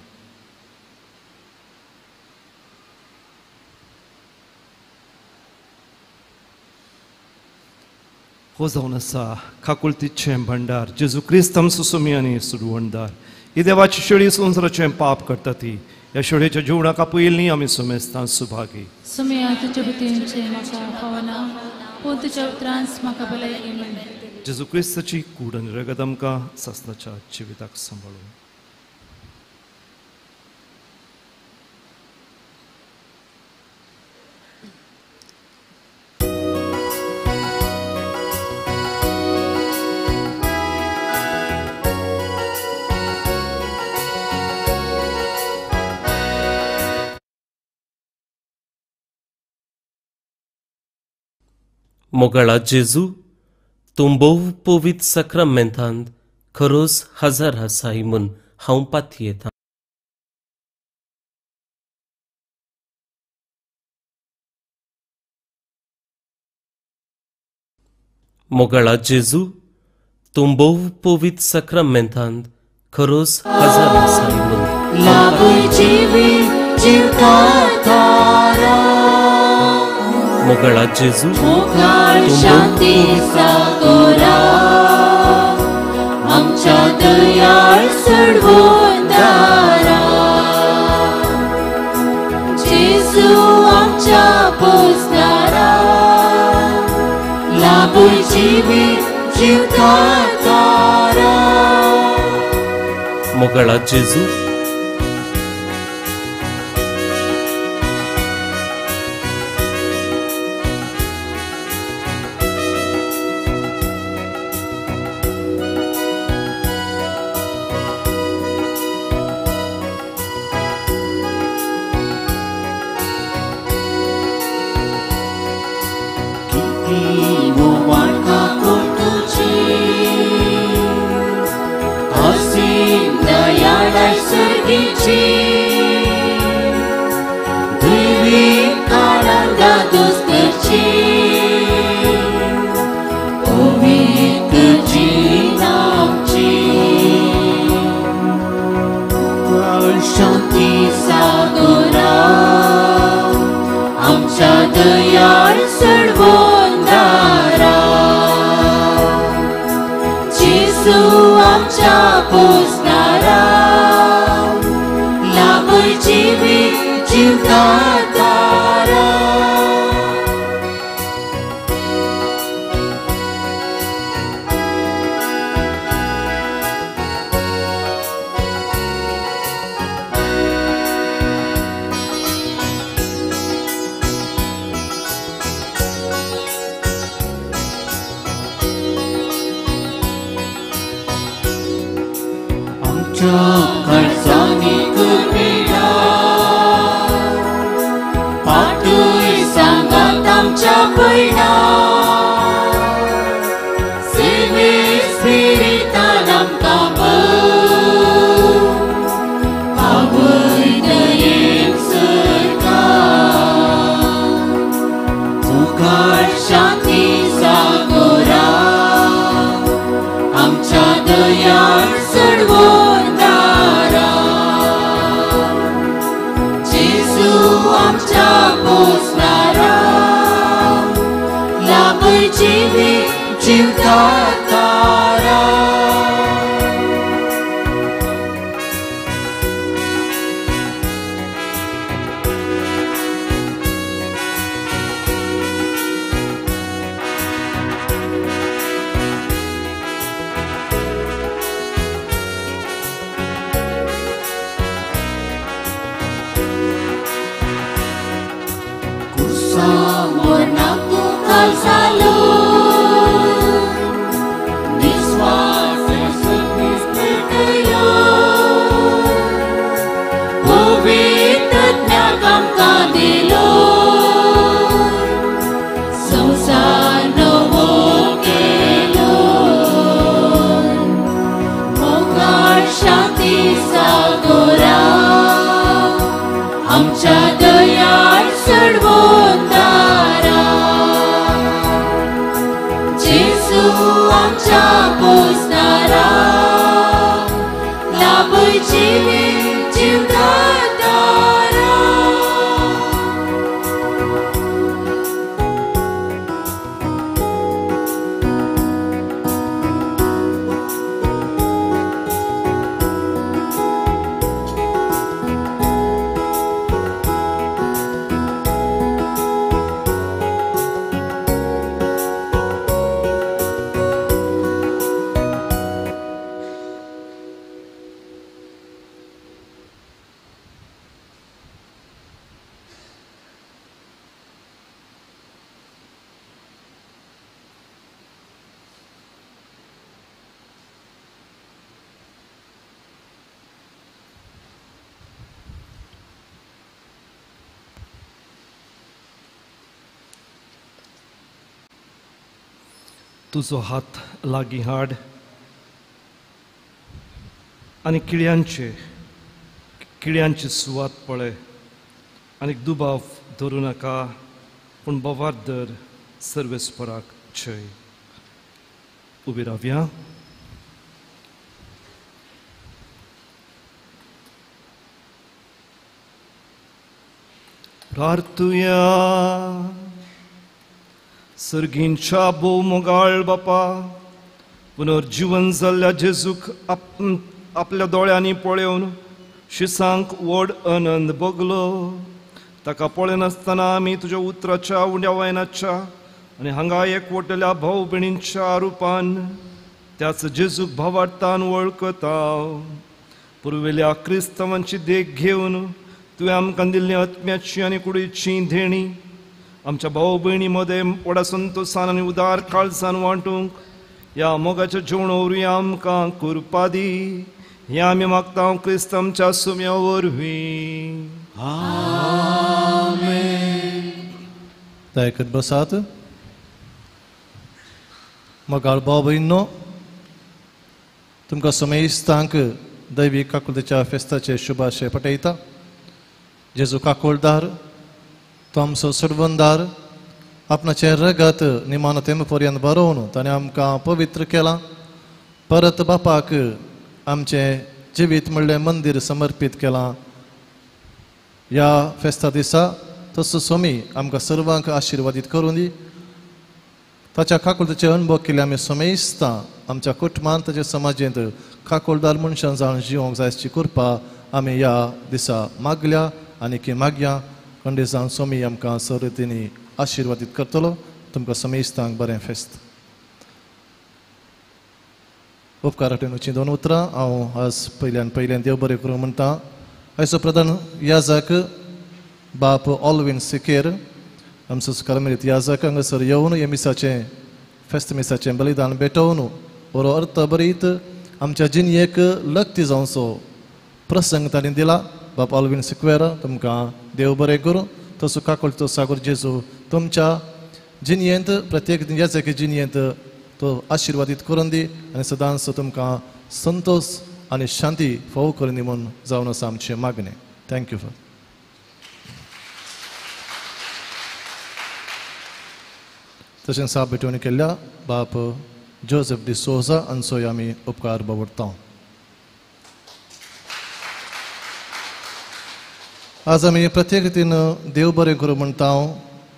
हो जावन आसा काकुळतीचें भंडार जेजू क्रिस्त आमचो सुमी आनी सुरवणदार. ही देवाची शेळी संवसाराचें पाप करता ती ह्या शेळयेच्या जेवणाक आपयल्ली आमी सुमेस्तां सुभागी. सुम्या तुज्या बुद्धीचें म्हाका फावना पूण तुज्या उतरांच म्हाका भलायकी मेळ्ळी. जेजू क्रिस्ताची कूड आनी रगत आमकां सासनाच्या जिविताक सांबाळून. मोगाळा जेजू तूं भोव पवित्र साक्रामेंतांत खरोच हजर आसाय म्हूण हांव पातयेतां. मोगाळा जेजू तूं भोव पवित्र साक्रामेंतांत खरोच हजर आसाय म्हूण. मोगाळा जेजू शांती सागोरा आमच्या दयाळ सोडवणारा जेजू आमच्या पोसणारा लाभूय जिवीत जिवता तारा. मोगाळा जेजू शांती सागोरा आमच्या दयाळ सडवणारा जेजू आमच्या पोसणारा लाभय जिवीत जिवदातारा. आमच्या दयाळ सडवणारा जेजू आमच्या पोसणारा लाभय जिवीत जिवदातारा. तुजो हात लागीं हाड आनी किळ्यांची सुवात पळय आनी दुबाव धरूं नाका पूण बोवार धर सर्वेस्पराक जय. उबी रावया. प्रार्थुया. सर्गींच्या भोव मोगाळ बापा, पुनर्जीवन जाल्ल्या जेजूक आपल्या दोळ्यांनी पळोवन शिसांक व्हड आनंद भोगलो. ताका पळयनासतना आमी तुज्या उतराच्या उण्या वयनाच्या आनी हांगा एकवटल्या भाव भयणींच्या रुपान त्याच जेजूक भावार्थान वळखता. पुर्विल्ल्या क्रिस्तांवांची देख घेवन तुवें आमकां दिल्ली आत्म्याची आनी कुडीची देणी आमच्या भाव भयणी मदें व्हडा संतोसान आनी उदार काळजान वांटूंक ह्या मोगाच्या जेवण वरवीं आमकां कृपा दी. हें आमी मागता क्रिस्त आमच्या सुम्या वरवीं. आमेन. दयाकत बसात. मोगाळ भाव भयणींनो, तुमकां समेस्तांक दैवी काकुळतेच्या फेस्ताचे शुभाशय पटयता. जेजू काकुळदार, तो आमचो सडवंदार, आपणाचें रगत निमानो तेम पर्यंत बरोवन ताणें आमकां पवित्र केलां. परत बापाक आमचें जिवीत म्हणलें मंदीर समर्पीत केलां. ह्या फेस्ता दिसा तसो स्वामी आमकां सर्वांक आशिर्वादीत करूं दी. ताच्या काकुळतेचे अणभव केल्ले आमी समेस्तां आमच्या कुटुंबांत ताच्या समाजेंत काकुळदार मनशां जावन जिवंक जाय अशी कृपा आमी ह्या दिसा मागल्या आनी की मागया. खंडे जावन स्वामी आमकां सर्वतिनी आशिर्वादीत करतलो. तुमकां समेस्तांक बरें फेस्त. उपकार हटेनुचीं दोन उतरां हांव आज पयल्यान पयल्यान देव बरें करूं म्हणटा. आयचो प्रधान याजक बाप ऑलवीन सिकेर आमचो कर्मेरीत याजक हांगासर येवन हे मिसाचें फेस्त मिसाचें बलिदान भेटोवन बरो अर्थ बरीत आमच्या जिणयेक लक्ती जावचो प्रसंग तांणी दिला. बाप ऑलवीन सिक्वेर तुमकां देव बरें करूं. तसो काकुळतो सागोर जेजू तुमच्या जिणयेंत प्रत्येक याजकी जिणयेंत तो आशिर्वादीत करून दी आनी सदांच तुमकां संतोष आनी शांती फावो करून दी म्हूण जावन आसा आमचें मागणें. Thank you. तशेंच साप भेटवणी केल्ल्या बाप जोसेफ डिसोजा हांचोय आमी उपकार बावडटा. आज आमी प्रत्येक रितीन देव बरें करूं म्हणटा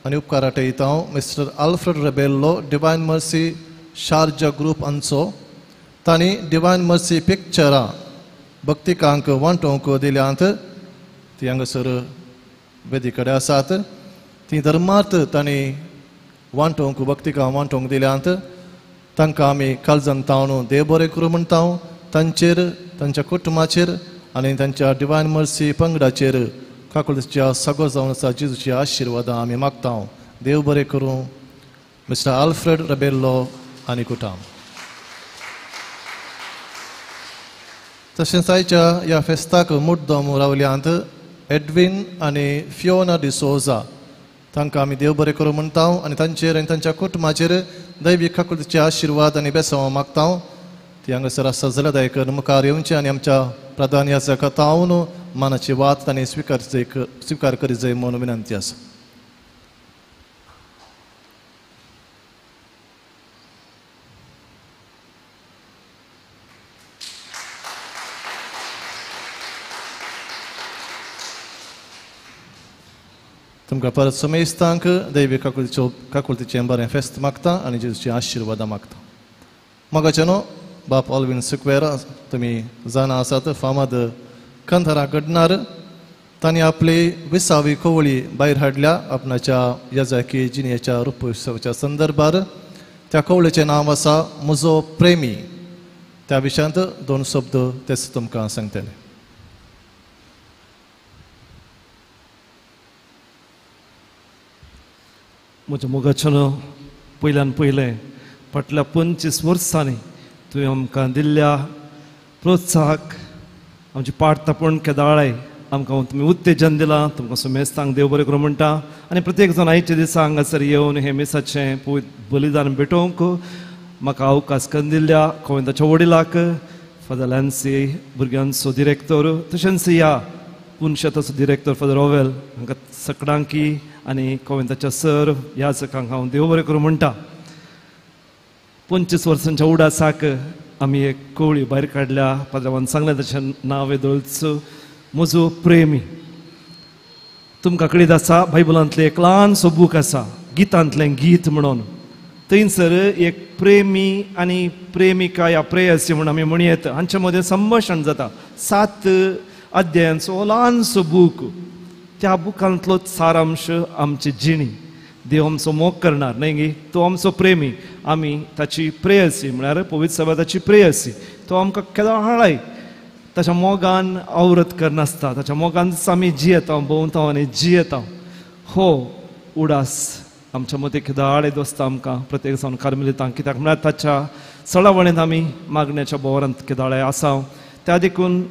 आनी उपकार आटयता mister Alfred Rebello divine mercy Sharjah group हांचो. तांणी डिवायन मर्सी पिक्चरां भक्तिकांक वांटोवंक दिल्यांत. ती हांगासर वेदी कडेन आसात. ती धर्मार्थ तांणी वांटोवंक भक्तिकां वांटोवंक दिल्यांत. तांकां आमी काळजान तावन देव बरें करूं म्हणटा. तांचेर, तांच्या कुटुंबाचेर आनी तांच्या डिवायन मर्सी पंगडाचेर काकुळतीच्या सागोर जावन आसा जेजूची आशिर्वादां आमी मागता. देव बरें करूं मिस्टर आल्फ्रेड रबेल्लो आनी कुटाम. तशेंच आयच्या ह्या फेस्ताक मुड्डम रावल्यांत एडवीन आनी फियोना डिसोजा तांकां आमी देव बरें करूं म्हणटा आनी तांचेर आनी तांच्या कुटुंबाचेर दैवीक काकुळतीचे आशिर्वाद आनी बेसांव मागता. ती हांगासर आसा जाल्यार दयेकर मुखार येवचें आनी आमच्या प्रधान याजका तावन मानाची वात तांणी स्विकार करीत जाय म्हणून विनंती आसा. तुमकां परत समेस्तांक दैवी काकुळतीचें बरें फेस्त मागता आनी जेजूची आशिर्वादां मागता. मोगाचे न्हू बाप ऑलवीन सिक्वेरा तुमी जाणा आसात फामाद कंथारां घडणार. तांणी आपली विसावी कोवळी भायर हाडल्या आपणाच्या याजाकी जिणेच्या रुपोत्सवाच्या संदर्भार. त्या कोवळेचें नांव आसा म्हजो प्रेमी. त्या विशयांत दोन शब्द तेच तुमकां सांगतले. म्हज्या मोगाच्यान पयल्यान पयलें फाटल्या 25 वर्सांनी तुवें आमकां दिल्ल्या प्रोत्साहक आमची पाट तापोवन केदाळाय आमकां तुमी उत्तेजन दिलां. तुमकां सुमेस्तांक देव बरें करूं म्हणटा आनी प्रत्येक जाण आयच्या दिसा हांगासर येवन हें मिसाचें बलिदान भेटोवंक म्हाका अवकाश करून दिल्ल्या कोविंदाच्या वडिलाक फादर लॅन्सी भुरग्यांचो डिरेक्टर तशेंच ह्या पुनशेताचो डिरेक्टर फादर ओवेल हांकां सकडांकी आनी कोविंदाच्या सर ह्या सकांक हांव देव बरें करूं म्हणटा. 25 वर्सांच्या उडासाक आमी एक कोवळी भायर काडल्या. पाद्रावान सांगलें तशें नांव येदोळच म्हजो प्रेमी. तुमकां कळीत आसा बायबलांतलें एक ल्हानसो बूक आसा गितांतलें गीत म्हणून. थंयसर एक प्रेमी आनी प्रेमिका या प्रेयसी म्हूण आमी म्हणयेत हांचे मदें संभाशण जाता. 7 अध्यायांचो ल्हानसो बूक. त्या बुकांतलो सारांश आमची जिणी. देव आमचो मोग करणार न्हय गी, तो आमचो प्रेमी, आमी ताची प्रेयसी म्हळ्यार पवित्र सभा ताची प्रेयसी. तो आमकां केदाळाय ताच्या मोगान आवरत करनासता. ताच्या मोगानच आमी जियेता, भोंवता आनी जियेता. हो उडास आमच्या मदीं केदाळे दोस्ता आमकां प्रत्येक जावन कार्मेलितांक. कित्याक म्हळ्यार ताच्या सळावणेंत आमी मागण्याच्या बोवारांत केदाळे आसा. त्या देखून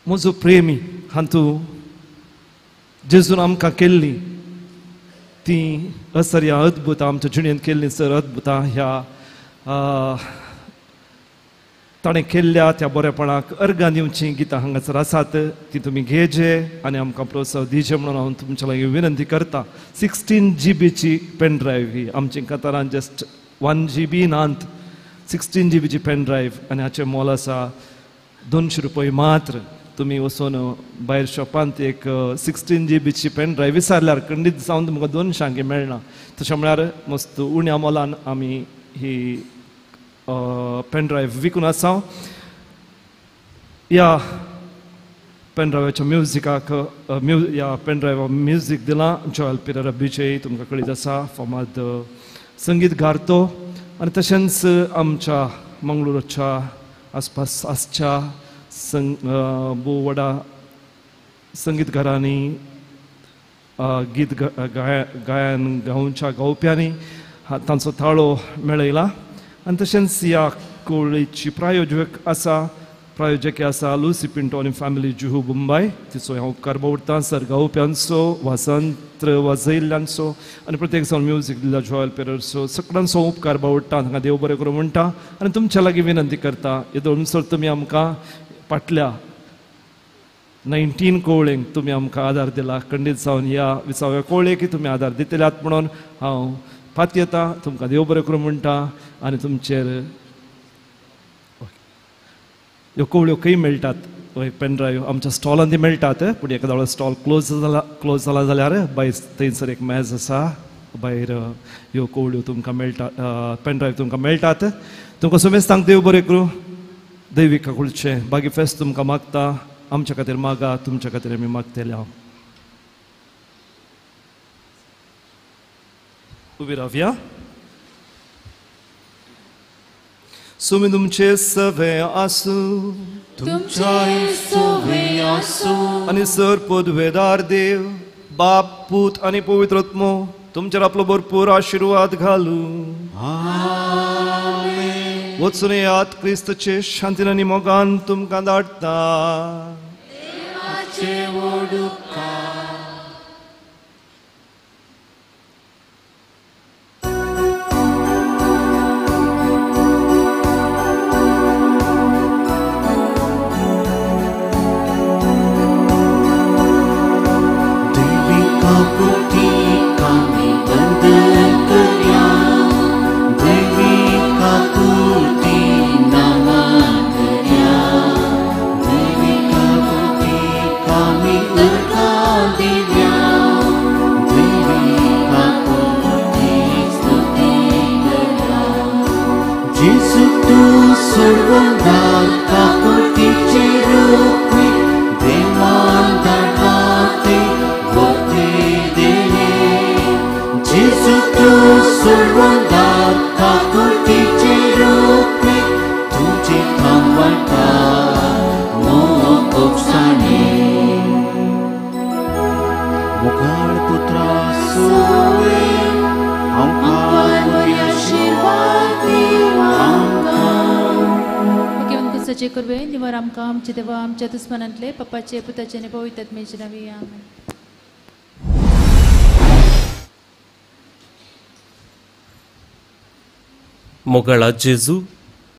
म्हजो प्रेमी हातूंत जेजून आमकां केल्ली ती असर्या अद्भुतां आमच्या जिणेंत केल्ली सर अद्भुतां ह्या ताणें केल्ल्या त्या बरेपणाक अर्गां दिवचीं गितां हांगासर आसात. ती तुमी घेजे आनी आमकां प्रोत्साहन दिवचें म्हणून हांव तुमच्या लागीं विनंती करता. 16 GBची पेन ड्रायव्ह ही आमची कतारान जस्ट 1 GB नात, 16 GBची पेन ड्रायव्ह आनी हाचें मोल आसा 200 रुपये मात्र. तुमी वचून भायर शॉपांत एक 16 GBची पेन ड्रायव्ह विचारल्यार खंडीत जावन तुमकां 200 मेळना. तशें म्हळ्यार मस्त उण्या मोलान आमी ही पेन ड्रायव्ह विकून आसा. ह्या पेन ड्रायव्हाच्या म्युजिकाक ह्या पेन ड्रायव्हा म्युजीक दिलां जॉयल पिरेरा बिजय तुमकां कळीत आसा फामाद संगीतगार तो. आनी तशेंच आमच्या मंगळूरच्या आसपास आसच्या भोव व्हडा संगीतकारांनी गीत गायन गावच्या गावप्यांनी तांचो ताळो मेळयला. आनी तशेंच ह्या कोवळीची प्रायोजक आसा प्रायोजक आसा लुसी पिंटो आनी फॅमिली जुहू मुंबय. तिचो हांव उपकार बावडटा. सर गावप्यांचो वाजंत्र वाजयल्ल्यांचो आनी प्रत्येक जावन म्युजीक दिल्ल्या जॉयल पेररचो सगळ्यांचो उपकार बावडटा. तांकां देव बरें करूं म्हणटा आनी तुमच्या लागीं विनंती करता येदोळसर तुमी आमकां फाटल्या 19 कोवळेंक तुमी आमकां आदार दिला. खंडीत जावन ह्या विसाव्या कोवळेक तुमी आदार दितल्यात म्हणून हांव पातयेता. तुमकां देव बरें करूं म्हणटा. आनी तुमचेर ह्यो कोवळ्यो खंय मेळटात? हय, पेनड्रायव आमच्या स्टॉलान ती मेळटात, पूण एका वेळार स्टॉल क्लोज जाला जाल्यार भायर थंयसर एक मेज आसा, भायर ह्यो कोवळ्यो तुमकां मेळटा, पेनड्रायव तुमकां मेळटात. तुमकां सुमेस्तांक देव बरें करूं. दैवीक काकुळचें बागी फेस्त तुमकां मागता, आमच्या खातीर मागा, तुमच्या खातीर आमी मागतले. हांव उबी रावया. सुमी तुमचे सवे आसूं, तुमचे सवे आसूं. आनी सर पदवेदार देव बाप पूत आनी पवित्र आत्मो तुमचेर आपलो भरपूर आशिर्वाद घालूं. आमेन. वचून येयात, क्रिस्तचे शांतीन आनी मोगान तुमकां धाडटा. देवाचे व्हड उपकार. निवार आमकां आमचे देवा आमच्या दुस्मनांतले पप्पाचे पुताचे आनी पवित्र आत्म्याचे नांवी. आमेन. मोगाळा जेजू,